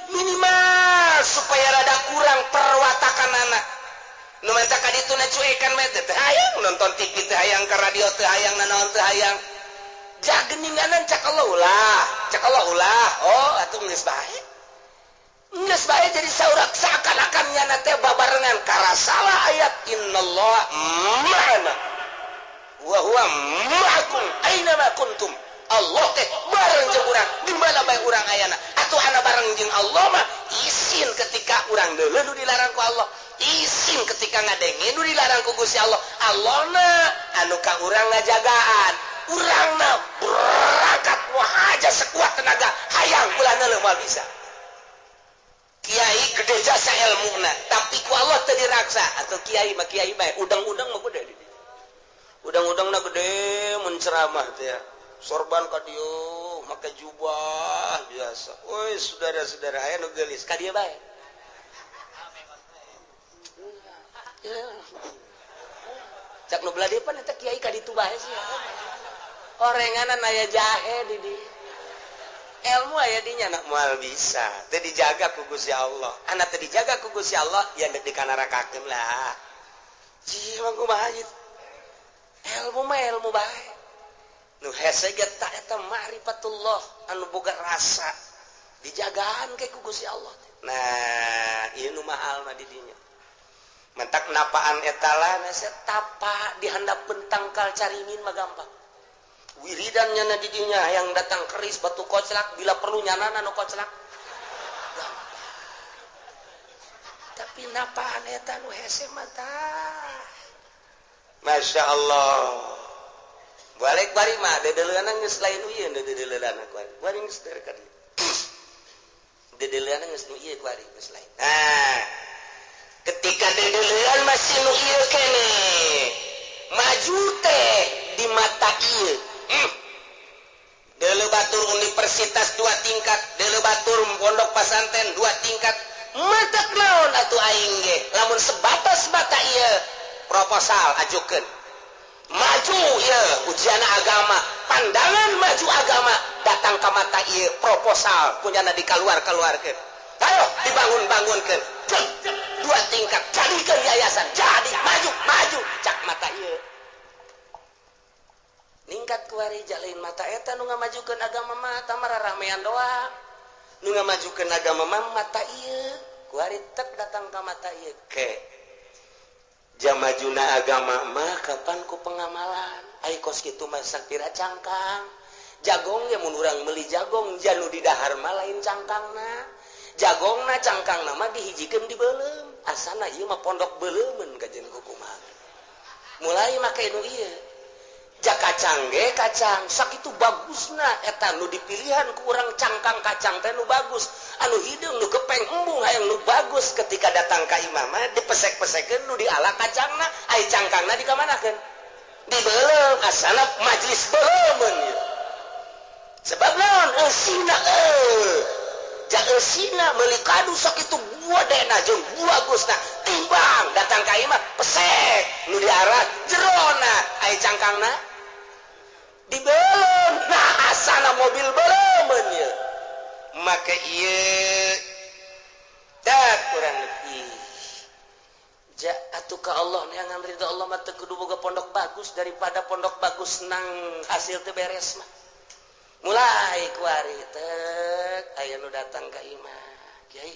minimal supaya rada kurang perwatakanana. Nu menta ka ditu na cuekan mah teh hayang nonton TV teh hayang ka radio teh hayang nanaon teh hayang. Jageninganan cak Allah ulah, cak Allah ulah. Oh, atuh geus bae. Geus bae jadi saurak seakan-akan nyana teh babarengan karasalah ayat innallaha ma'ana wa huwa ma'akum aina ma kuntum. Allah teh bareng jeung urang di mana bae urang ayana. Atuh ana bareng jeung Allah mah isin ketika urang deuleu nu dilarang ku Allah, isin ketika ngadenge nu dilarang ku Gusti Allah. Allahna anu ka urang ngajagaan, urangna berangkat wahaja sekuat tenaga hayang ulah neuleuh moal bisa. Kiai gede jasa ilmuna, tapi ku Allah teu diraksa. Atau kiai mah kiai bae, udang-udang mah gede. Udang-udangna gede mun ceramah teh ya. Sorban ka dieu, make jubah biasa. Woi saudara-saudara aya nu geulis ka dieu bae. Cak nu belah dieu pan eta kiai ka ditu bae sih. Orenganan aya jahe di dieu. Ilmu aya di nya moal bisa. Teu dijaga ku Gusti Allah. Anak teu dijaga ku Gusti Allah ya deuk dikanarakakeun lah. Cih mah kumaha ieu? Ilmu mah ilmu bae. Nu hese ge ta eta ma'rifatullah anu boga rasa dijagaan ke ku Gusti Allah. Nah, ieu nu mahal mah di dinya. Mentak napaan eta lah tapa di handapeun tangkal caringin mah gampang. Wiridan nyana di dinya yang datang keris batu koclak bila perlu nyana nu koclak. Gampang. Tapi napaan eta nu hese mah tah. Masya Allah. Balik bari mah dedeuleunana geus lain ieu dedeuleunana ku ari. Bari geus dari ka dieu. Dedeuleunana geus nu ieu ku ari geus lain. Nah, ketika dedeuleun masih nu ieu keneh. Maju teh di mata ieu. Deuleu batur universitas 2 tingkat, deuleu batur pondok pasantren 2 tingkat. Matak naon atuh aing ge? Lamun sebatas mata ieu proposal ajukeun. Maju ya ujian agama, pandangan maju agama datang ke mata ieu proposal punyana dikaluar-kaluarkeun. Ayo dibangun-bangunkeun. 2 tingkat jadikeun yayasan, jadi maju, maju cak mata ieu. Ningkat kuari jalin mata eta nu ngamajukeun agama mah tah ramean doang. Nu ngamajukeun agama mah mata ieu, kuari tek datang ka mata ieu ke. Jamajuna agama mah kapan ku pengamalan. Ai kos kitu mah sapira cangkang. Jagong ge mun urang meuli jagong janu di dahar mah lain cangkangna. Jagongna cangkangna mah dihijikeun di beuleum. Asana ieu mah pondok beuleumeun kajen kumaha. Mulai make nu ieu. Ja kacang ge kacang sakitu bagusna eta nu dipilihan ku urang cangkang kacang teh nu bagus, anu hideung nu gepeng embung hayang nu bagus. Ketika datang ka imah mah dipesek-pesekeun nu diala kacangna, ai cangkangna dikamanakeun? Dibeuleum. Asana majelis beuleumeun ieu. Sebab naon? Eusina eueuh. Ja eusina meuli kadu sakitu buadena jeung bagusna timbang datang ka imah pesek nu diarah jerona ai cangkangna dibeuleum. Nah asana mobil beuleum ieu. Make ieu dak kurang lebih. Ja atuh ka Allah neangan ridho Allah mah teu kudu boga pondok bagus daripada pondok bagus nang hasil teu beres mah. Mulai kuari tek aya nu datang ka imah. Kiai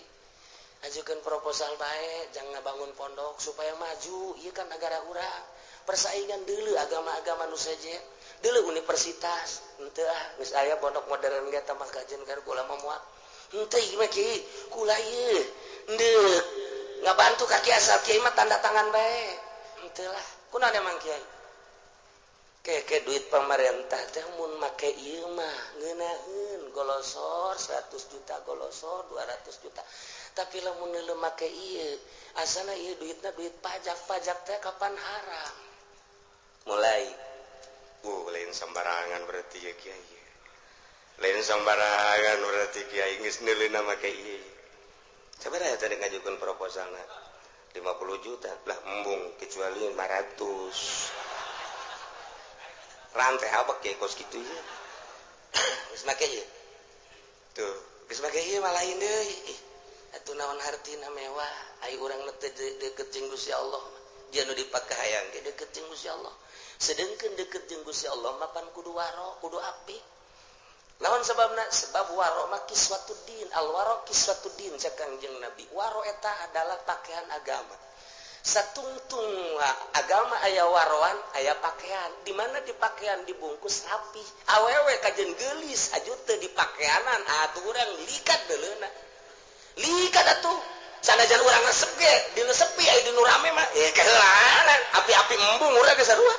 ajukeun proposal bae jangan ngabangun pondok supaya maju ieu kan negara urang. Persaingan deuleu agama-agama nu sejen. Deuleu universitas henteu ah geus aya pondok modern ge tambah kajen ka kula mah moal. Henteu ieu mah kiai kula ieu ndeuk ngabantu ka kiai asal kiai mah tanda tangan bae. Henteu lah kunaon emang kiai? Keke duit pemerintah teh mun make ieu mah ngeunaheun golosor 100 juta golosor 200 juta. Tapi lamun neuleuh make ieu asana ieu duitna duit pajak, pajak teh kapan haram. Mulai lain sembarangan berarti ya kiai. Lain sembarangan berarti kiai geus neuleuna make ieu. Sabaraha tadi ngajukeun proposalna? 50 juta lah embung kecuali 500. Rantai apa kiai kos kitu ieu? Geus make ieu. Tuh, geus make ieu mah lain deui. Ih, atuh naon hartina mewah, ai urang teh deukeut jeung Gusti Allah. Dia nu dipake hayang ge deukeut jeung Gusti Allah. Sedengkeun deukeut jeung Gusti Allah mah pan kudu waro, kudu apik. Lawan sebabna? Sebab waro mah kiswatuddin, al waro kiswatuddin cek Kangjeng Nabi. Waro eta adalah pakaian agama. Satungtung agama aya waroan, aya pakaian. Di mana di pakaian dibungkus rapi. Awewe kajen geulis aju teu dipakeanan, atuh urang likat deuleuna. Likat atuh. Sanajan urang resep ge, dinu sepi aya dinu rame mah keheulaan. Api-api embung urang ge sarua.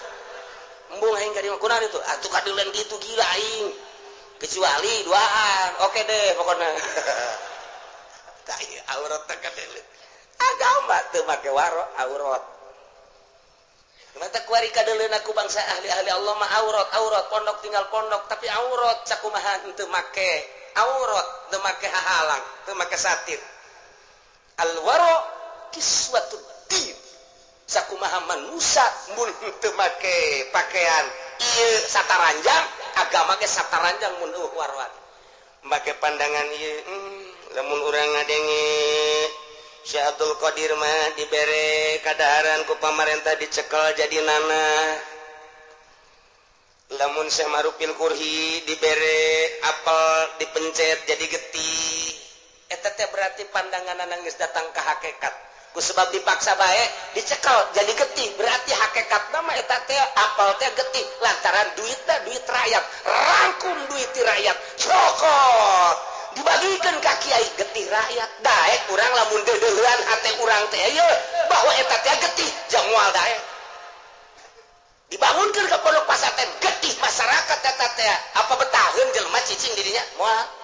Embung aing ka dieu kunaon itu? Atuh kadeuleun kitu gila aing. Kecuali duaan. Oke deh pokona. Tah ieu aurat teh kadeuleun. Agama teu make waro aurat. Mata kuari kadeuleun ku bangsa ahli-ahli Allah mah aurat, aurat pondok tinggal pondok tapi aurat cakumaha teu make aurat, teu make hahalang, teu make satir. Al waro kiswatud din. Sakumaha manusa mun teu make pakaian ieu sataranjang, agama ge sataranjang mun eueuh waroan. Make pandangan ieu lamun urang ngadenge Syekh Abdul Qadir mah dibere kadaharan ku pamarentah dicekel jadi nanah. Lamun Syekh Marufil Kurhi dibere apel dipencet jadi getih. Eta teh berarti pandangan geus datang ka hakikat. Ku sebab dipaksa bae dicekel jadi getih, berarti hakikatna mah eta teh apel teh getih lantaran duitna duit rakyat, rangkum duit ti rakyat, cokot dibagikan ka kiai getih rakyat. Daek urang lamun deudeuhan hate urang teh ieu bahwa eta teh getih jang moal daek. Dibangunkeun ka pondok pasantren getih masyarakat eta teh apa betaheun jelema cicing di dinya moal.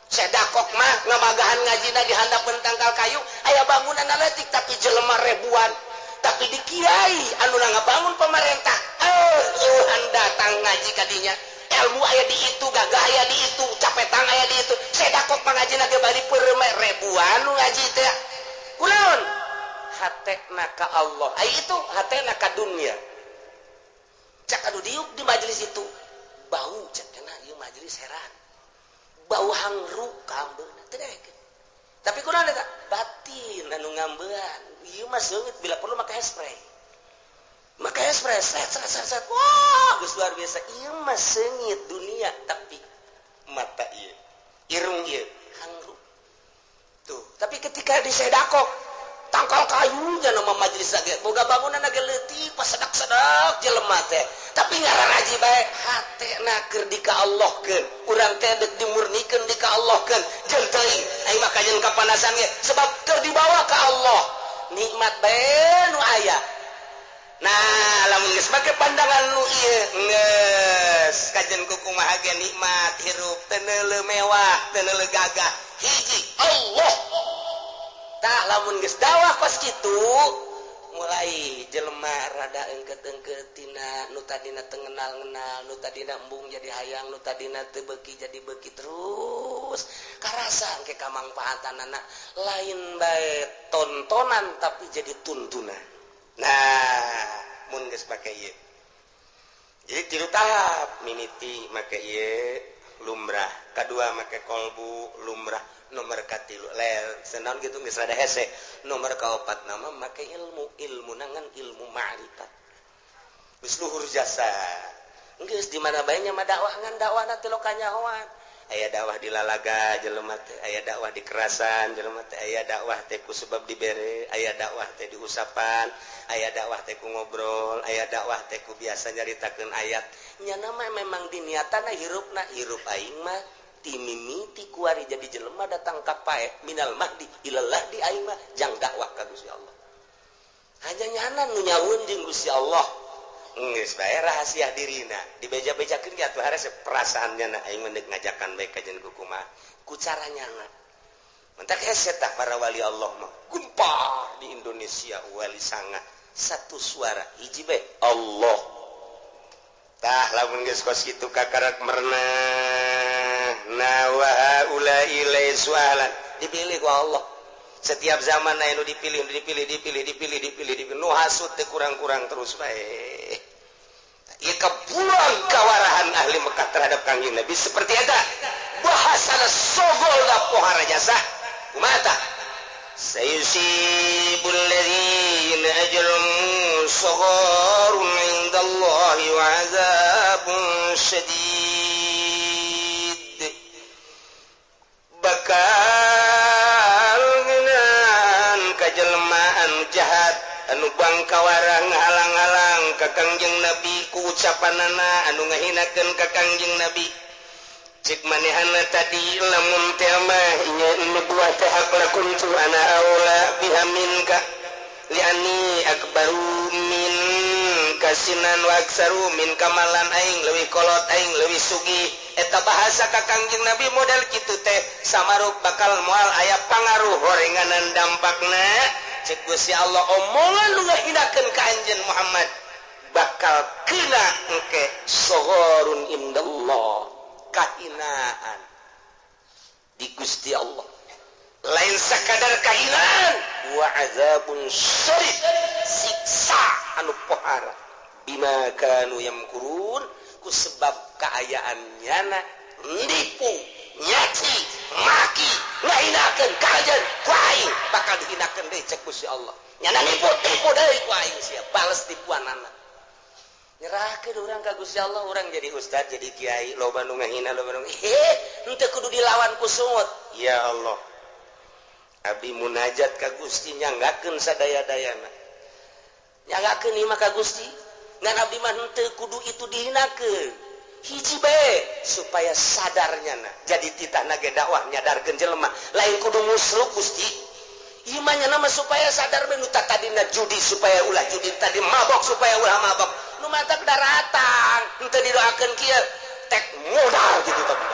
Sedakok mah ngamagahan ngajina di handapeun tangkal kayu aya bangunan leutik tapi jelema ribuan. Tapi di kiai anu ngabangun pemerintah eueuhan datang ngaji ka dinya. Ilmu aya di itu, gagah aya di itu, capetang aya di itu. Sedakok mah ngajina ge bari peureum ribuan nu ngaji teh. Kunaon? Hatena ka Allah. Ai itu hatena ka dunia. Cak anu diuk di majelis itu bau cak kena ieu majelis heran. Bau hangru kambeuna teu daekeun. Tapi kunaon eta? Batin anu ngambean. Ieu mah seungit bila perlu make spray. Maka spray set set set set. Wah, geus luar biasa. Ieu mah seungit dunia tapi mata ieu, irung ieu hangru. Tuh, tapi ketika disedakok Tangkal kayu nya nama majelis ge boga bangunan ge leutik pasedak-sedak jelema teh. Tapi ngararaji bae hatena keur di ka Allahkeun. Urang teh deuk dimurnikeun di ka Allahkeun. Jeung teuing aing mah kajeun kapanasan ge sebab keur dibawa ka Allah. Nikmat bae nu aya. Nah, lamun geus make pandangan nu ieu geus kajen kumaha ge nikmat hirup teu neuleuh mewah, teu neuleuh gagah. Hiji Allah. Tah lamun geus dakwah kos kitu mulai jelema rada engket-engket tina nu tadina teu ngenal-ngenal, nu tadina embung jadi hayang, nu tadina teu beuki jadi beuki terus. Karasa engke kamangpaatanana lain bae tontonan tapi jadi tuntunan. Nah, mun geus make ieu. Jadi tilu tahap, mimiti make ieu lumrah, kadua make kolbu lumrah, nomor katilu lel senaon kitu geus rada hese, nomor kaopat nama make ilmu, ilmu nangan ilmu ma'rifat. Geus luhur jasa. Geus di mana bae nya mah dakwah ngan dakwahna teh kanyahoan. Aya dakwah di lalaga jelema teh, aya dakwah di kerasan jelema teh, aya dakwah teh ku sebab dibere, aya dakwah teh diusapan, aya dakwah teh ku ngobrol, aya dakwah teh ku biasa nyaritakeun ayat. Nyana mah memang diniatana hirupna, hirup aing mah ti mimiti kuari jadi jelema datang ka pae minal mahdi ilallah di aing mah jang dakwah ka Gusti Allah. Hanya nyana nu nyaun jeung Gusti Allah. Geus bae rahasia dirina dibeja-bejakeun ge atuh harese perasaannya na aing mah ngajakan bae ka jeung kumaha ku caranya na mentak hese tah para wali Allah mah gempar di Indonesia wali sanga satu suara hiji bae Allah. Tah lamun geus kos kitu kakarak merenah na wa haula ilai sualan dipilih ku Allah. Setiap zaman aya nu dipilih dipilih dipilih dipilih dipilih dipilih nu hasud teh kurang-kurang terus bae. Ieu kabuang kawarahan ahli Mekah terhadap Kangjeng Nabi seperti eta. Bahasana sogol da pohara jasa. Kumaha tah? Sayusibul ladzina ajramu sagharun indallahi wa azabun syadid. Bakal ngeunaan kajelmaan jahat anu bangkawarang halang-halang ka Kangjeng Nabi ku ucapanana anu ngahinakeun ka Kangjeng Nabi. Cik manehana tadi lamun teh mah nya nubuah teh hak lakuntu ana aula biha minka liani akbaru min kasinan wa aksaru min kamalan aing leuwih kolot aing leuwih sugih. Eta bahasa ka Kangjeng Nabi model kitu teh samaruk bakal moal aya pangaruh horenganan dampakna. Cek Gusti Allah omongan nu ngahinakeun ka anjeun Muhammad bakal kena engke soghorun indallah, kahinaan di Gusti Allah. Lain sakadar kahinaan wa azabun syadid, siksa anu pohara bima kanu yamkurun ku sebab kaayaan nyana nipu, nyaci, maki, ngahinakeun ka anjeun ku aing bakal dihinakeun deui cek Gusti Allah. Nyana nipu, tipu deui ku aing sia, bales tipuanana. Nyerahkeun urang ka Gusti Allah, urang jadi ustad, jadi kiai, loba nu ngahina, loba nu henteu kudu dilawan ku sungut. Ya Allah, abdi munajat ka Gusti nyanggakeun sadaya-dayana. Nyanggakeun ieu mah ka Gusti, ngan abdi mah henteu kudu itu dihinakeun. Hiji bae supaya sadarnya na. Jadi titahna ge dakwah nyadarkeun jelema, lain kudu musruk Gusti. Ieu mah nya mah supaya sadar bae nu tadina judi supaya ulah judi, tadi mabok supaya ulah mabok. Nu mantak daratang henteu didoakeun kieu tek modal gitu tapi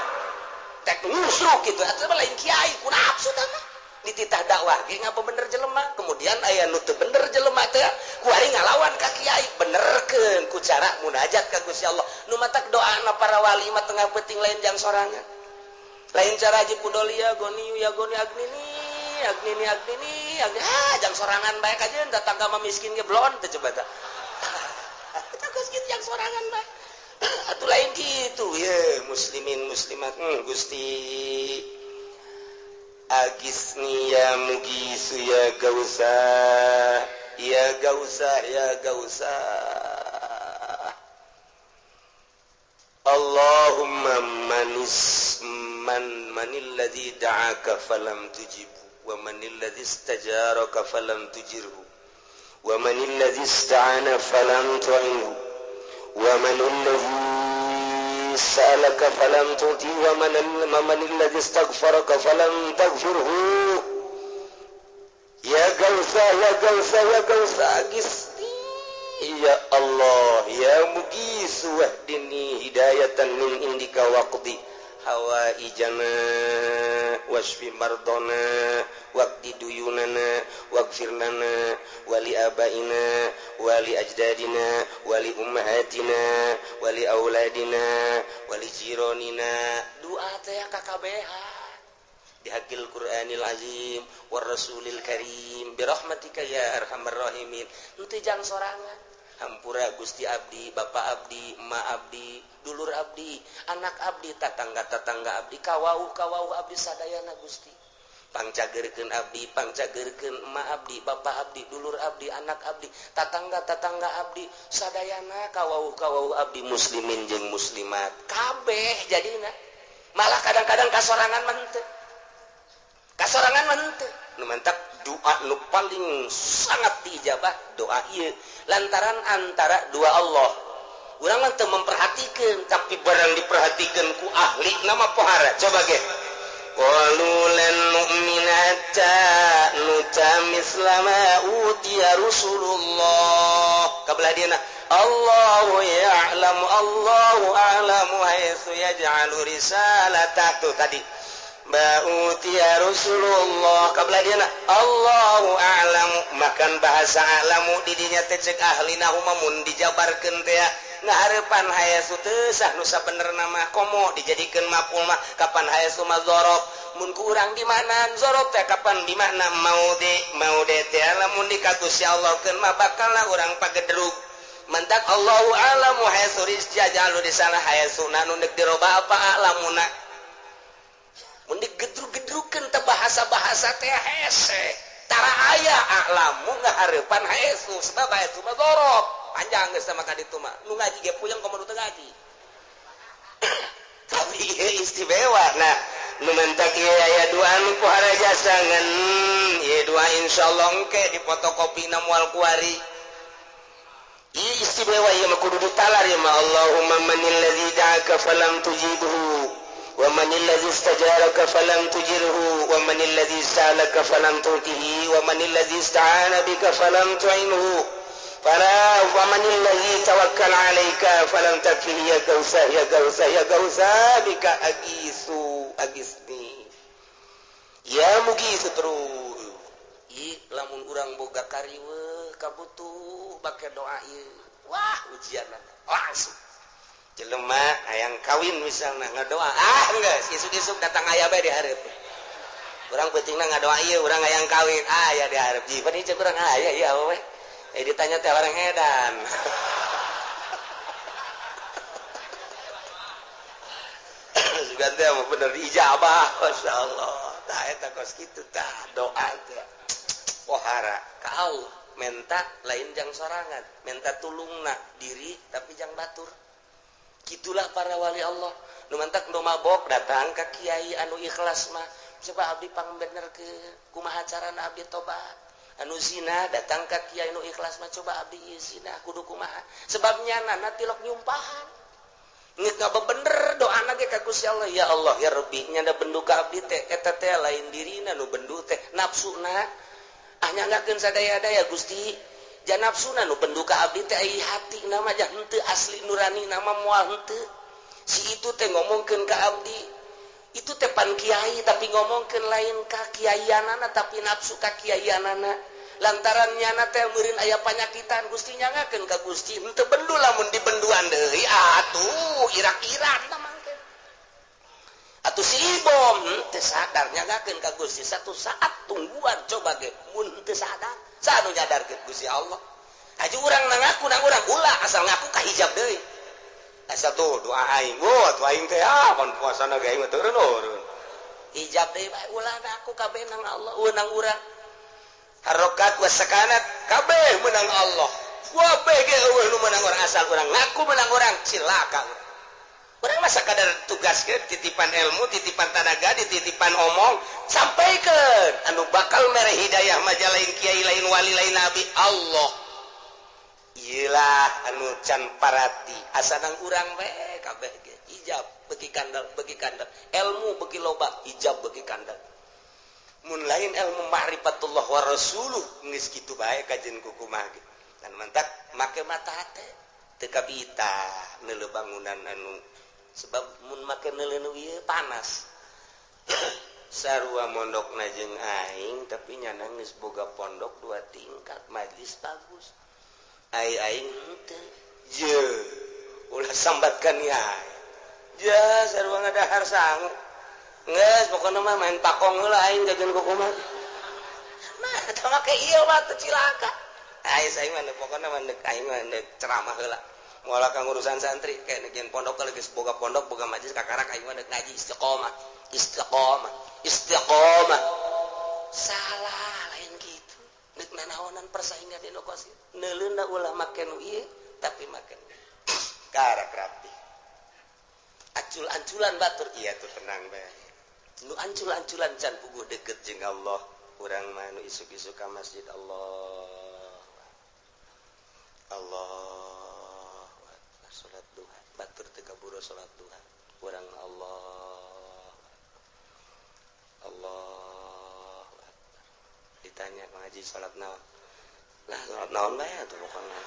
tek musruk gitu atuh mah lain kiai ku nafsu tah mah. Dititah dakwah ge ngabener jelema, kemudian aya nu teu bener jelema teh kuari ngalawan ka kiai, benerkeun ku cara munajat ka Gusti Allah. Nu matak doana para wali mah tengah peuting lain jang sorangan. Lain cara haji pudolia goniu ya goni agnini agnini agnini agni ah jang sorangan bae kajeun datang ka mah miskin ge blon teh coba tah. Eta geus kitu jang sorangan bae. Atuh lain kitu ye muslimin muslimat Gusti agisni ya mugisu ya gausa ya gausa ya gausa. Allahumma manis man manil ladzi da'aka falam tujibu. Wa manil ladzi istajaraka falam tujirhu wa manil ladzi ista'ana falam tu'inhu wa manil ladzi sa'alaka falam tu'ti wa manil ladzi istaghfaraka falam taghfirhu. Ya gausa ya gausa ya gausa agisni ya Allah ya mugisu wahdini hidayatan min indika waqdi hawaijana wasfi mardona waqdi duyunana waghfir lana wali abaina wali ajdadina wali ummahatina wali auladina wali jironina. Doa teh KKBH bihaqil Qur'anil azim war rasulil karim birahmatika ya arhamar rahimin. Henteu jang sorangan, hampura Gusti abdi, bapak abdi, emak abdi, dulur abdi, anak abdi, tatangga-tatangga abdi, kawauh-kawauh abdi sadayana Gusti. Pangcageurkeun abdi, pangcageurkeun emak abdi, bapak abdi, dulur abdi, anak abdi, tatangga-tatangga abdi, sadayana kawauh-kawauh abdi muslimin jeung muslimat. Kabeh jadina. Malah kadang-kadang kasorangan mah henteu. Kasorangan mah henteu. Nu mantak doa nu paling sangat diijabah doa ieu lantaran antara dua Allah. Urang mah teu memperhatikeun, tapi barang diperhatikeun ku ahli nama pohara. Coba ge. Qalu lan nu'mina hatta nuta misla ma utiya Rasulullah. Kabelah dieuna Allahu ya'lamu Allahu a'lamu haitsu yaj'alu risalatah. Tuh tadi ba'utiya Rasulullah kabla dieuna Allahu a'lamu, makan bahasa a'lamu didinya teh cek ahli nahu mun dijabarkeun teh ngahareupan hayasu teu sah nu sabenerna mah komo dijadikeun maf'ul mah kapan hayasu mah dzaraf mun ku urang di mana dzaraf teh kapan di mana maudi maudi teh lamun dikatus ya Allah keun mah bakalna urang pagedrug. Mantak Allahu a'lamu hayasu rizjajalu di sana hayasuna nu deuk diroba apa a'lamuna mun digedrug-gedrukeun teh bahasa-bahasa teh hese tara aya a'lamu ngahareupan haesu sebab haesu mah dzaraf panjang geus sama ka ditu mah nu ngaji ge puyeng komo nu teu ngaji. Tapi ieu istimewa. Nah nu mentak ieu aya dua nu pohara jasa ngan ieu dua insyaallah engke dipotokopina moal kuari. Ieu istimewa ieu mah kudu ditalar ieu mah Allahumma manil ladzi da'aka falam tujibhu wa manil ladzi istajaraka falam tujirhu wa manil ladzi sa'alaka falam tu'tihi wa manil ladzi ista'ana bika falam tu'inhu fala wa manil ladzi tawakkal 'alaika falam takfihi ya gausa ya gausa ya gausa bika agisu agisni ya mugisu terus. I lamun urang boga kariweuh kabutuh bake doa ieu wah ujianna langsung. Jelema hayang kawin misalna ngadoa ah geus isuk-isuk datang aya bae di hareup. Urang peutingna ngadoa ieu urang hayang kawin aya di hareup. Ji pan ieu urang aya ieu apa we? Eh ditanya teh orang edan. Sugan teh mah bener diijabah masyaallah. Tah eta kos kitu tah doa teh. Pohara ka Allah menta lain jang sorangan, menta tulungna diri tapi jang batur. Gitulah para wali Allah. Nu mantak nu mabok datang ka kiai anu ikhlas mah coba abdi pangbenerkeun kumaha carana abdi tobat. Anu zina datang ka kiai nu ikhlas mah coba abdi ieu zina kudu kumaha. Sebab nyana tilok nyumpahan. Ngeuk ngabebener doana ge ka Gusti Allah, ya Allah ya Rabbi nyana bendu ka abdi teh eta teh lain dirina nu bendu teh nafsuna. Ah nyanggakeun sadaya-daya Gusti. Janapsuna nu bendu ka abdi teh ai hati nama jah henteu asli nurani nama moal henteu. Si itu teh ngomongkeun ka abdi itu teh pan kiai tapi ngomongkeun lain ka kiaianana tapi nafsu ka kiaianana. Lantaran nyana teh meureun aya panyakitan Gusti nyangakeun ka Gusti henteu bendu lamun dibenduan deui atuh irak-irak tah mangke. Atuh si Ibom henteu sadar nyangakeun ka Gusti satu saat tungguan coba ge mun henteu sadar sanu nyadarkeun Gusti Allah. Haji urang ngaku nang urang ulah asal ngaku ka hijab deui. Asa tuh doa aing, wah tuh aing teh ah pan puasana ge aing mah turun. Hijab deui bae ulah ngaku kabeh nang Allah, nang urang. Harokat wa sakanat kabeh menang Allah. Kabeh ge eueuh nu menang urang asal urang ngaku menang urang cilaka urang. Urang masa kadar tugas ke titipan ilmu, titipan tanaga, dititipan omong, sampaikan anu bakal mere hidayah maja lain kiai, lain wali, lain nabi, Allah. Iyalah anu can parati asanang urang we kabeh ge ijab beki kandel, beki kandel, ilmu beki loba, ijab beki kandel. Mun lain ilmu ma'rifatullah wa rasuluh geus kitu bae kajen kukumaha ge. Dan mantak make mata hate teu kabita neuleuh bangunan anu sebab mun make neuleuh nu ieu panas. Sarua mondokna jeung aing tapi nyana geus boga pondok 2 tingkat, majlis bagus. Ai aing henteu. Je ulah sambatkan ya. Ja sarua ngadahar sangu. Geus pokona mah main pakong heula aing jajan kukumaha. Mah teu make ieu mah teu cilaka. Ai saya mah pokona mah deuk aing mah deuk ceramah heula. Moal ka ngurusan santri kayak neuk pondok geus boga pondok boga majlis kakarak aing mah deuk ngaji istiqomah. Istiqomah, istiqomah. Salah lain gitu. Deuk nanaonan persaingan di nu kos. Neuleuna ulah make nu ieu tapi make karak rapi. Ancul-anculan batur iya tuh tenang bae. Nu ancul-anculan can puguh deket jeung Allah. Urang mah nu isuk-isuk ka masjid Allah. Allah salat duha, batur teu kaburu salat duha. Urang Allah. Allah. Ditanya ngaji salat naon? Lah salat naon bae atuh pokona.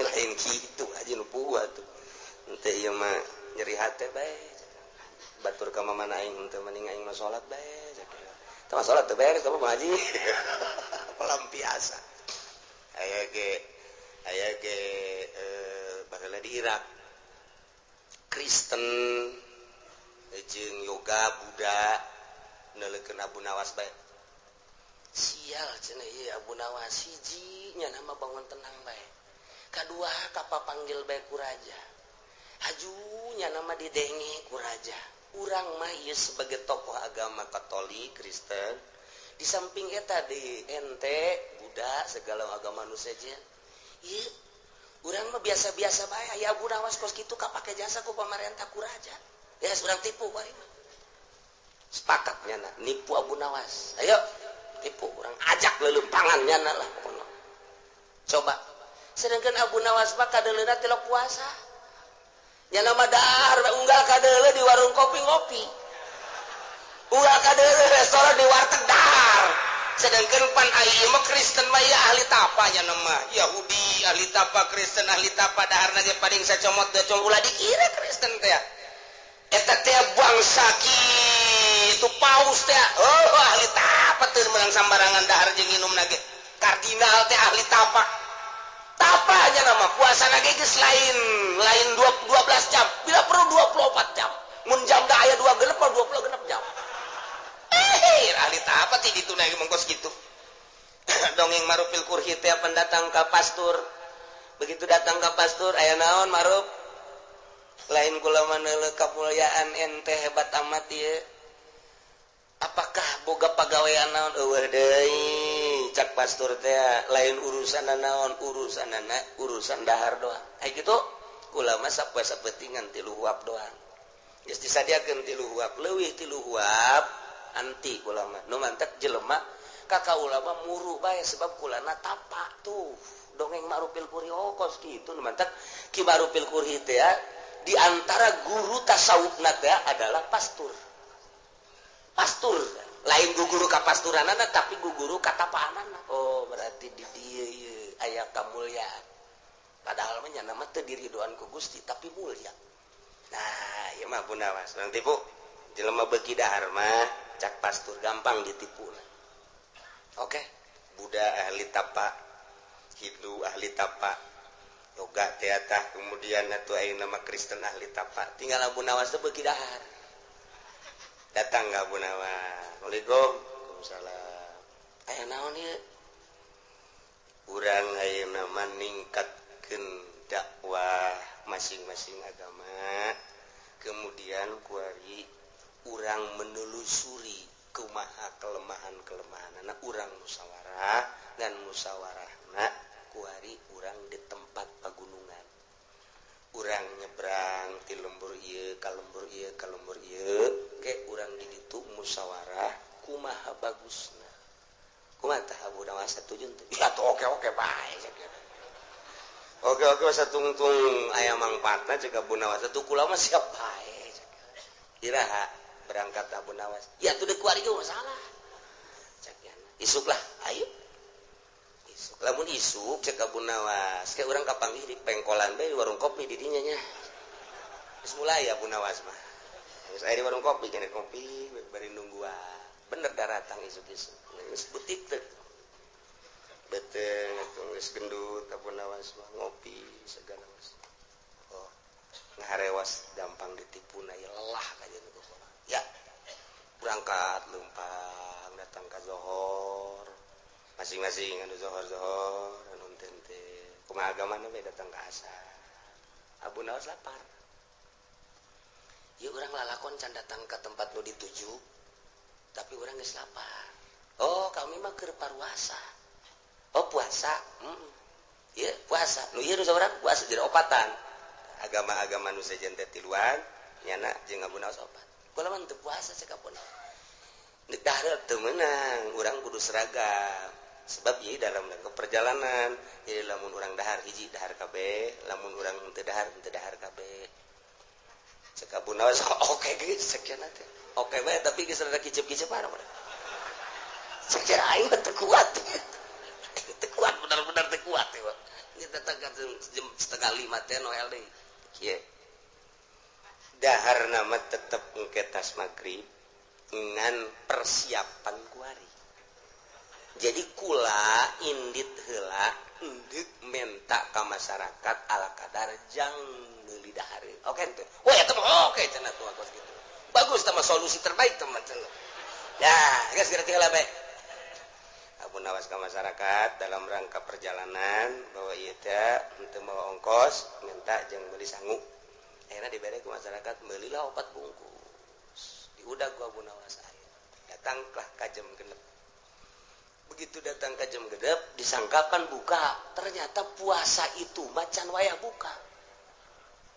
Lain kitu haji nu puguh atuh. Henteu ieu mah nyeri hate bae. Batur ka mamana aing henteu mending aing mah salat bae. Teu mah salat teu beres teu mah ngaji. Pelampiasan. Aya ge baheula di Irak. Kristen jeung yoga Buddha neuleukeun Abu Nawas bae. Sial cenah ieu Abu Nawas hiji nya nama bangun tenang bae. Kadua kapapanggil bae ku raja. Hajunya nama didenge ku raja. Urang mah ieu sebagai tokoh agama Katolik Kristen di samping eta di ente Buddha segala agama nu sejen. Ieu urang mah biasa-biasa bae aya Abu Nawas kos kitu kapake jasa ku pamarentah ku raja. Ya urang tipu bae mah. Sepakat nyana nipu Abu Nawas. Ayo tipu urang ajak leuleumpangan nyana lah pokona. Coba sedangkan Abu Nawas mah kadeuleuna tilok puasa. Nyana mah dahar unggal kadeuleu di warung kopi ngopi. Unggal kadeuleu restoran di warteg dahar. Sedangkan pan ieu mah Kristen mah ya ahli tapa nyana mah. Yahudi ahli tapa, Kristen ahli tapa, daharna ge paling sacomot deui ulah dikira Kristen teh. Eta teh bangsa kitu paus teh. Oh ahli tapa teu meunang sambarangan dahar jeung nginumna ge. Kardinal teh ahli tapa. Tapanya nama puasa lagi geus lain 12 jam, bila perlu 24 jam. Mun jam da aya 2 genep 26 jam. Ahli tapa ti ditu na mongkos kitu. Dongeng Marufil Kurhi teh pendatang ka pastur. Begitu datang ka pastur aya naon Maruf? Lain kula mah neuleuh kamulyaan ente hebat amat ieu. Apakah boga pagawean naon eueuh deui? Cak pastur teh lain urusan naon, urusanana urusan dahar doang. Ai kitu kula mah sapoe sapentingan 3 huap doang. Geus disadiakeun 3 huap, leuwih 3 huap anti kula mah. Nu mantek jelema ka kaula mah muru bae sebab kulana tapa tuh. Dongeng Ma'rufil Kurhi kos kitu nu mantek Ki Ma'rufil Kurhi teh di antara guru tasawufna teh adalah pastur. Pastur lain guru kapasturanana tapi guru katapaanana. Oh berarti di dieu ieu aya kamulyaan. Padahal mah nya mah teu diridoan ku Gusti tapi mulia. Nah ieu mah Abu Nawas urang tipu. Jelema beuki dahar mah cak pastur gampang ditipu. Oke, Buddha ahli tapa, Hindu ahli tapa, yoga teh tah kemudian atuh ayeuna mah Kristen ahli tapa. Tinggal Abu Nawas teh beuki dahar. Datang ka Abu Nawas. Assalamualaikum. Waalaikumsalam. Aya naon ieu? Urang ayeuna mah ningkatkeun dakwah masing-masing agama. Kemudian kuari urang menelusuri kumaha kelemahan-kelemahanana, urang musyawarah dan musyawarahna kuari urang di tempat pagunungan. Urang nyebrang ti lembur satuju teu? Ya tuh, oke oke bae. Oke oke, satungtung aya mangpaatna, cek Abu Nawas. Atuh kula mah siap bae. Iraha berangkat, Abu Nawas? Ya tuh, deuk kuari masalah, cek. Isuk lah, ayo isuk. Lamun isuk, cek Abu Nawas, kayak urang kapanggih di pengkolan bae, di warung kopi di dinya nya. Geus mulai Abu Nawas mah, geus aya di warung kopi, kena kopi bari nungguan. Bener daratang isuk-isuk, geus butik teh beteng atuh, geus gendut Abu Nawas mah, ngopi segala mas. Oh, ngaharewas gampang ditipu na ya, lelah kajian ya. Berangkat lempang, datang ke zohor masing-masing, anu zohor zohor, anu tente kumaha agamana we. Datang ke asar, Abu Nawas lapar. Ya, urang lalakon can datang ke tempat nu dituju, tapi urang geus lapar. Oh, kami mah keur paruasa. Oh, puasa. Ya, puasa nu ieu, nu saurang puasa, jadi opatan. Agama-agama nu sejen teh tiluan, nyana jeung Abu Nawas opat. Kula mah teu puasa, cek Abu Nawas. Dahar teu meunang, urang kudu seragam, sebab ieu dalam rangka perjalanan. Jadi lamun urang dahar hiji, dahar kabeh, lamun urang teu dahar, teu dahar kabeh, cek Abu Nawas. Oke geus, cek teh. Oke bae, tapi geus rada kicep-kicepan. Cek aing mah teu kuat, teu kuat, benar-benar teu kuat ya. Kita datang jam 4.30 teh, Noel deui kieu. Dahar nama tetep engke tas maghrib, ngan persiapan kuari. Jadi kula indit heula, endek menta ka masyarakat ala kadar jang meuli dahar. Oke teu? Wah, eta mah oke cenah tuh, kos gitu. Bagus tah, solusi terbaik teman cenah. Ya, geus kira heula bae. Abu Nawas ke masyarakat dalam rangka perjalanan bahwa ieu teh henteu mawa ongkos, minta jeung meuli sangu. Akhirnya diberi ke masyarakat, belilah opat bungkus, diudag ku Abu Nawas air. Datanglah ka jam 6. Begitu datang ke jam 6, disangkakan buka, ternyata puasa itu macan wayah buka.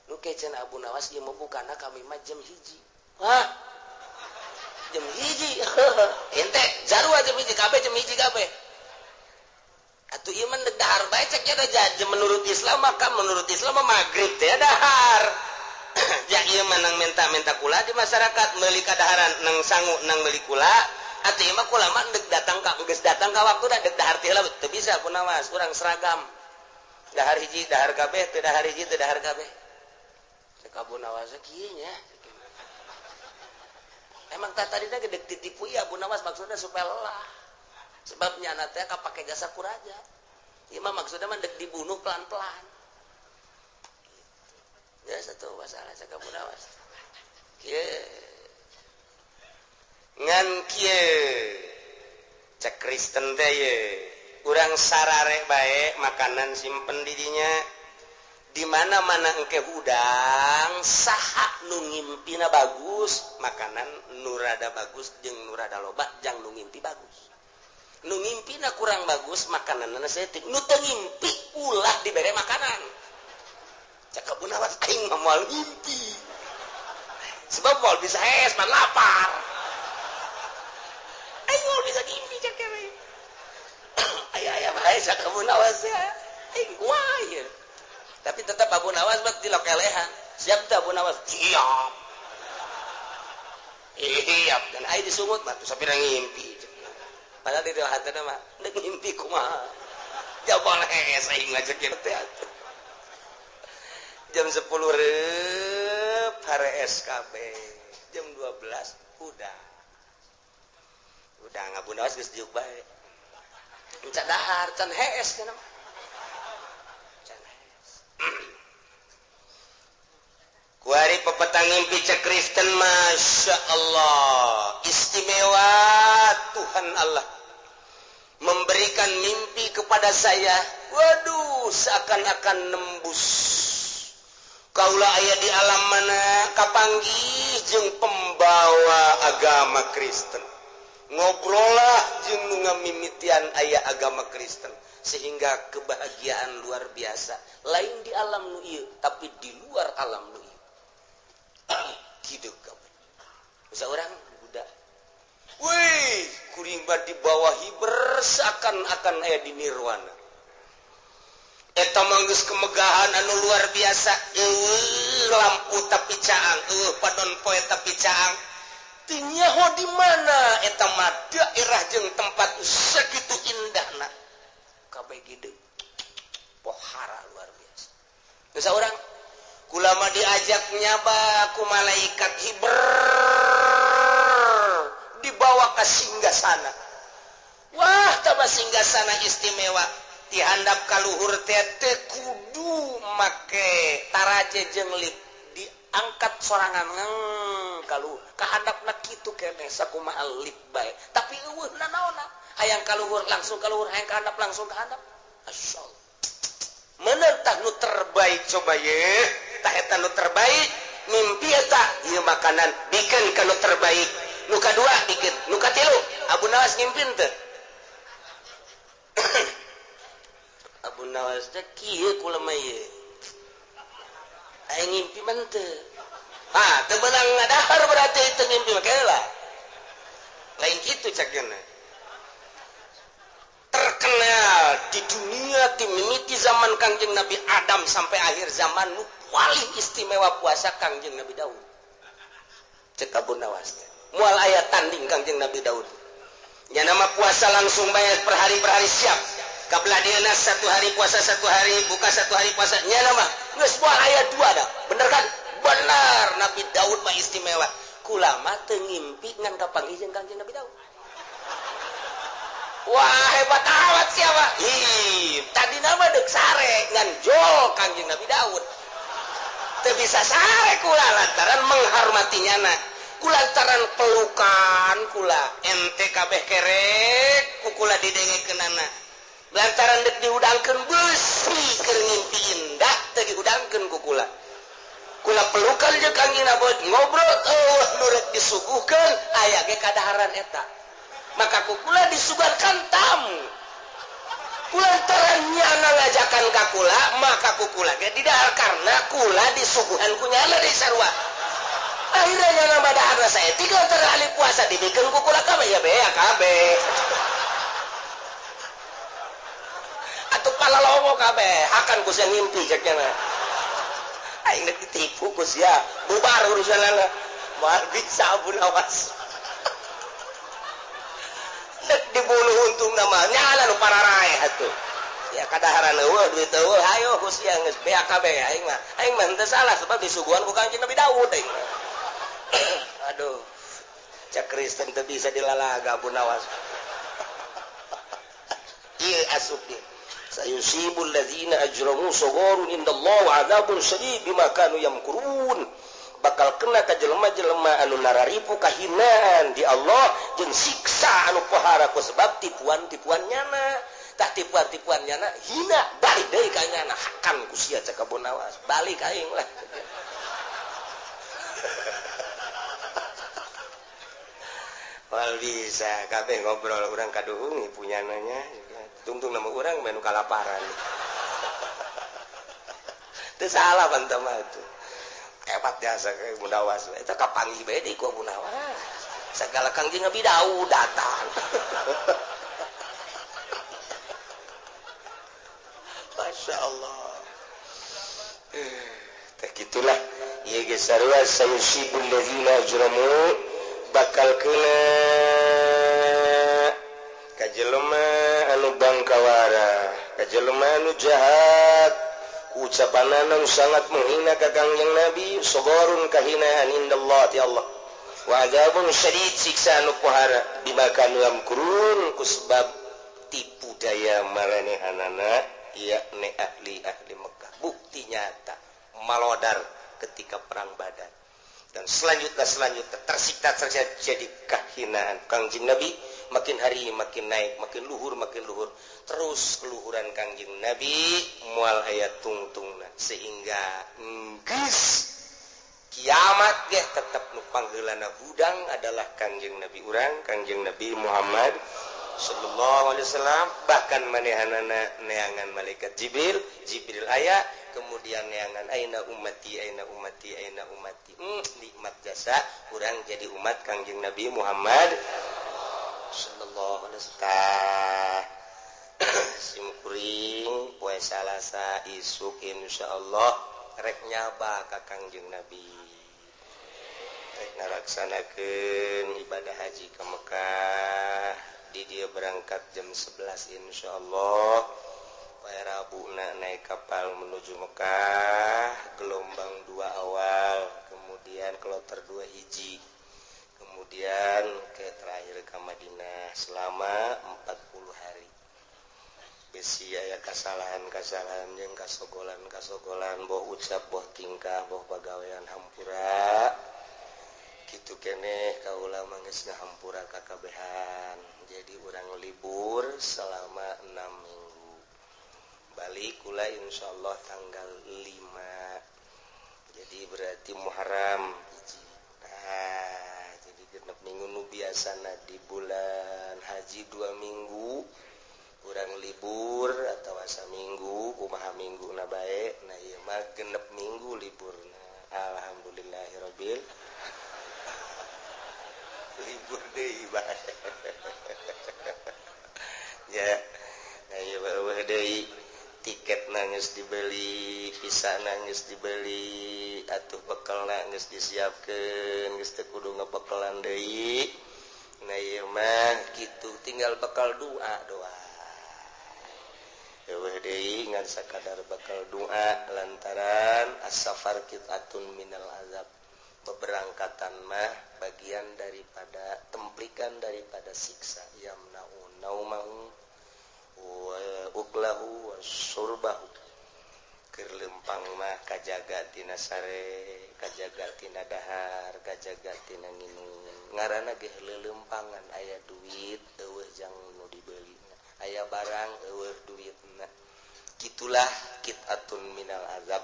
Nu cenah Abu Nawas, ieu mau buka na kami mah jam 1. Hah, jam 1? Ente jarua jam 1 kabeh, jam 1 kabeh atuh. Ieu mah dahar bae, cek nya. Menurut Islam, maka menurut Islam mah maghrib teh dahar. Ya, ieu mah nang minta-minta kula di masyarakat meuli kadaharan, nang sangu, nang meuli kula. Atuh ieu mah kula mah dek datang ka, geus datang ka waktu da dek dahar teh teu bisa. Abu Nawas, urang seragam, dahar hiji dahar kabeh, teu dahar hiji teu dahar kabeh, cek Abu Nawas. Kieu nya, emang tak tadi gede ditipu ya Abu Nawas, maksudnya supaya lelah, sebabnya teh kapake jasa ku raja. Ieu mah maksudnya mah dek dibunuh pelan-pelan ya. Satu masalah, cek Abu Nawas kieu. Ngan kieu, cek Kristen teh ye, urang sarare bae makanan simpen di dinya. Di mana-mana engke hudang, saha nu ngimpina bagus, makanan nu rada bagus jeung nu rada loba jang nu ngimpi bagus. Nu ngimpina kurang bagus, makanan saeutik. Nu teu ngimpi ulah dibere makanan, cek Abu Nawas. Aing mah moal ngimpi, sebab moal bisa hees pan lapar. Aing moal bisa ngimpi, cek aya aya bae, cek Abu Nawas ya. Aing kumaha ieu? Tapi tetap Abu Nawas mah dilokelehan. Siap tuh Abu Nawas? Siap, siap. Dan aing disungut mah tuh sapira ngimpi, padahal di hati mah dek ngimpi kumaha, ya boleh aing ngajekin teh. Jam 10 rep hare SKB, jam 12 udah Abu Nawas geus diuk bae, can dahar, can hees cenah, can hees. Kuari pepetang ngimpi, cek Kristen, Masya Allah, istimewa Tuhan Allah memberikan mimpi kepada saya. Waduh, seakan-akan nembus kaula aya di alam mana, kapanggih jeung pembawa agama Kristen, ngobrollah jeung nu ngamimitian aya agama Kristen, sehingga kebahagiaan luar biasa, lain di alam nu ieu, tapi di luar alam nu ieu gitu. Kamu seorang budak. Wih, kuring di bawah hiber. seakan-akan aya di nirwana. Eta mah geus kemegahan anu luar biasa. Eueuh lampu tapi caang, eueuh padon poe tapi caang. Teu nyaho di mana eta mah daerah jeung tempat sakitu indahna. Kabeh gede. Pohara luar biasa. Geus urang kulama diajak nyaba ku malaikat hiber dibawa ke singgasana. Wah, taba singgasana istimewa. Dihandap kaluhur teh teu kudu make taraje jeung lip, diangkat sorangan kaluhur. Kahandapna kitu keneh sakumaha lip bae. Tapi eueuh nanaonna? Hayang kaluhur langsung kaluhur, hayang kahandap langsung kahandap. Masyaallah. Menentah nu terbaik coba ye. Tah eta nu terbaik, mimpi eta ieu makanan bikeun ka nu terbaik. Nu kadua bikeun, nu katilu Abu Nawas ngimpin teu? Abu Nawas teh kieu kula mah ieu. Aya ngimpi mah teu. Ah, teu meunang ngadahar berarti teu ngimpi mah lah. Lain kitu cakna. Terkenal di dunia dimimiti zaman Kangjeng Nabi Adam sampai akhir zaman nu paling istimewa puasa Kangjeng Nabi Daud. Cek Abu Nawas teh. Moal aya tanding Kangjeng Nabi Daud. Nya nama puasa langsung bayar per hari siap. Kabelah dieuna satu hari puasa satu hari buka satu hari puasa. Nya nama geus moal aya dua dah. Bener kan? Bener, Nabi Daud mah istimewa. Kulama teu ngimpi ngan kapanggih jeung Kangjeng Nabi Daud. Wah, hebat amat siapa? Ih, tadi nama deuk sare ngan jol Kangjeng Nabi Daud. Teu bisa sare kula lantaran menghormati nyana. Kulantaran pelukan kula ente kabeh kerek ku kula didengekeunana. Lantaran deuk dihudangkeun beusi keur ngimpi indah teu dihudangkeun ku kula. Kula pelukan jeung Kangjeng Nabi ngobrol eueuh nu rek disuguhkeun aya ge kadaharan eta. Maka ku kula disuguhkan tamu. Kulantaran nyana ngajakan ka kula maka ku kula ge didahar karena kula disuguhan ku nyana deui sarua. Akhirnya nyana madaharna saeutik lantaran ahli puasa dibikeun ku kula kabeh ya bea kabeh. Atuh palalomo kabeh hakan ku sia ngimpi cek nyana. Aing rek ditipu ku sia bubar urusanana. Moal bisa Abu Nawas. Dek dibunuh untung nama nyala nu pararaeh atuh. Ya kadaharan eueuh duit eueuh hayo ku sia geus bea kabeh aing mah. Aing mah henteu salah sebab disuguhan ku Kangjeng Nabi Daud aing mah. Aduh. Cak Kristen teu bisa dilalaga Abu Nawas. Ieu asup dia. Sayusibul ladzina ajramu sagharun indallah wa adzabun syadid bima kanu yamkurun. Bakal kena ka jelema-jelema anu nararipu kahinaan di Allah jeung siksa anu pohara ku sebab tipuan-tipuan nyana. Tah tipuan-tipuan nyana hina balik deui ka nyana hakan ku sia cek Abu Nawas. Balik aing lah. Wal bisa kabeh ngobrol urang kaduhung punyana nya. Tungtung nama urang menu kalaparan. Teu salah bantah mah tuh. Hebat jasa ke Abu Nawas. Eta kapanggih bae deui ku Abu Nawas. Sagala Kangjeng Nabi Daud datang. Masya Allah. Tah kitulah. Ieu geus sarua sayusibul ladzina ajramu bakal kena ka jelema anu bangkawara, ka jelema anu jahat. Ucapanana nu sangat menghina ka Kangjeng Nabi, sagharun kahinaan indallah ti Allah. Wa adzabun syadid siksa anu pohara bima kanu yamkurun ku sebab tipu daya maranehanana yakni ahli-ahli Mekah. Bukti nyata malodar ketika perang Badar. Dan selanjutnya tersiksa jadi kahinaan Kangjeng Nabi makin hari makin naik, makin luhur, terus keluhuran Kangjeng Nabi mual aya tungtungna sehingga geus kiamat ge tetep nu pangheulana hudang adalah Kangjeng Nabi urang, Kangjeng Nabi Muhammad sallallahu alaihi wasallam. Bahkan manehanana neangan malaikat Jibril, Jibril aya kemudian neangan aina ummati, aina ummati, aina ummati. Nikmat jasa urang jadi umat Kangjeng Nabi Muhammad sallallahu alaihi wasallam. Sim kuring poe Salasa isuk insyaallah rek nyaba ka Kangjeng Nabi. Rek ngalaksanakeun ibadah haji ke Mekah. Di dia berangkat jam 11 insyaallah. Poe Rabuna naik kapal menuju Mekah, gelombang 2 awal, kemudian kloter 2 hiji. Kemudian ke terakhir ke Madinah selama 40 hari. Besi aya kasalahan-kasalahan jeung kasogolan-kasogolan boh ucap boh tingkah boh pagawean hampura. Kitu keneh kaula mah geus ngahampura kakabehan. Jadi urang libur selama 6 minggu. Balik kula insyaallah tanggal 5. Jadi berarti Muharram hiji. Nah, jadi genep minggu nu biasana di bulan haji 2 minggu urang libur atau asa minggu kumaha minggu na bae. Nah ieu mah genep minggu liburna. Alhamdulillahirabbil libur deui bae. Ya, nah ieu eueuh deui tiket nangis dibeli, visa nangis dibeli, atuh bekal nangis disiapkeun, geus teu kudu ngebekelan deui. Nah ieu mah kitu tinggal bekal doa doa. Eueuh deui ngan sakadar bekal doa lantaran as-safar qit'atun minal azab. Beberangkatan mah bagian daripada templikan daripada siksa yamna'u naumahu wa uklahu wa surbahu. Keur lempang mah kajaga tina sare, kajaga tina dahar, kajaga tina nginum. Ngaranna ge leuleumpangan aya duit eueuh jang nu dibeulina, aya barang eueuh duitna. Kitulah qit'atun minal azab.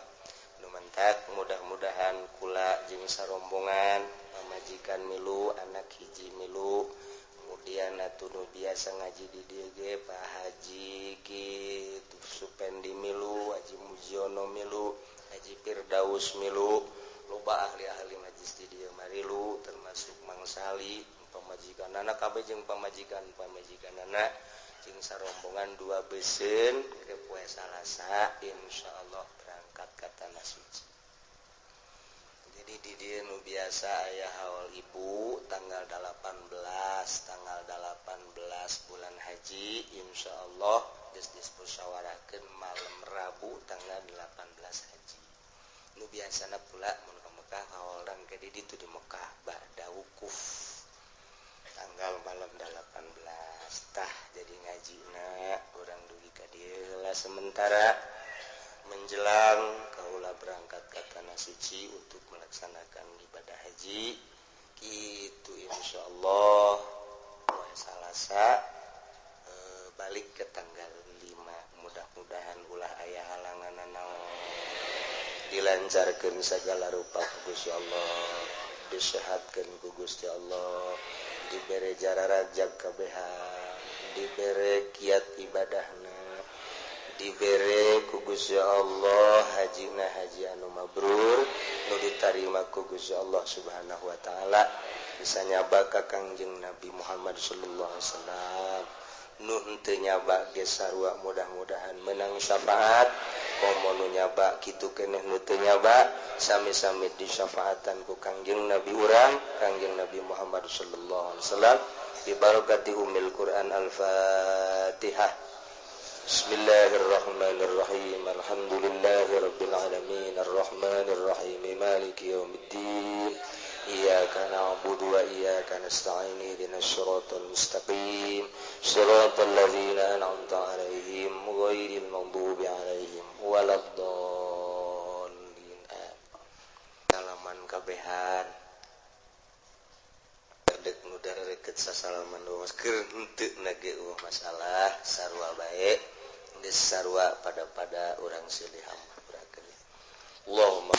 Nu mantak mudah-mudahan kula jeung sarombongan pamajikan milu, anak hiji milu, kemudian atuh nu biasa ngaji di dieu ge Pak Haji kitu Supendi milu, Haji Mujiono milu, Haji Firdaus milu, loba ahli-ahli majlis di dieu marilu termasuk Mang Sali pamajikanana kabeh jeung pamajikan-pamajikanana jeung sarombongan 2 beuseun ke poe Salasa insyaallah berangkat ka tanah suci. Jadi di dieu nu biasa aya haul ibu tanggal 18, tanggal 18 bulan haji insyaallah geus dismusyawarahkeun malam Rabu tanggal 18 haji. Nu biasana pula mun ka Mekah haul urang ke di ditu di Mekah ba'da wukuf tanggal malam 18 tah jadi ngajina urang dugi ka dieu lah sementara menjelang kaula berangkat ke tanah suci untuk melaksanakan ibadah haji gitu insyaallah poe Salasa balik ke tanggal 5. Mudah-mudahan ulah aya halangan naon, dilancarkeun sagala rupa ku Gusti Allah, disehatkeun ku Gusti Allah, dibere jararajag kabehan, dibere kiat ibadahna, dibere ku Gusti Allah hajina haji anu mabrur nu ditarima ku Gusti Allah Subhanahu wa taala, bisa nyaba ka Kangjeng Nabi Muhammad sallallahu alaihi wasallam. Nu henteu nyaba ge sarua mudah-mudahan menang syafaat, komo nu nyaba kitu keneh nu teu nyaba sami-sami disyafaatan ku Kangjeng Nabi urang Kangjeng Nabi Muhammad sallallahu alaihi wasallam bi barakati ummil Quran. Al-Fatihah. Bismillahirrahmanirrahim. Alhamdulillahirabbil alamin arrahmanirrahim maliki yaumiddin. Iyyaka na'budu wa iyyaka nasta'in ihdinas siratal mustaqim siratal ladzina an'amta 'alaihim ghairil maghdubi 'alaihim waladdallin. Salaman kabehan dek nu dareket sasalaman doang keur henteu na ge eueuh masalah sarua bae geus sarua pada-pada urang silih hampurakeun. Allahumma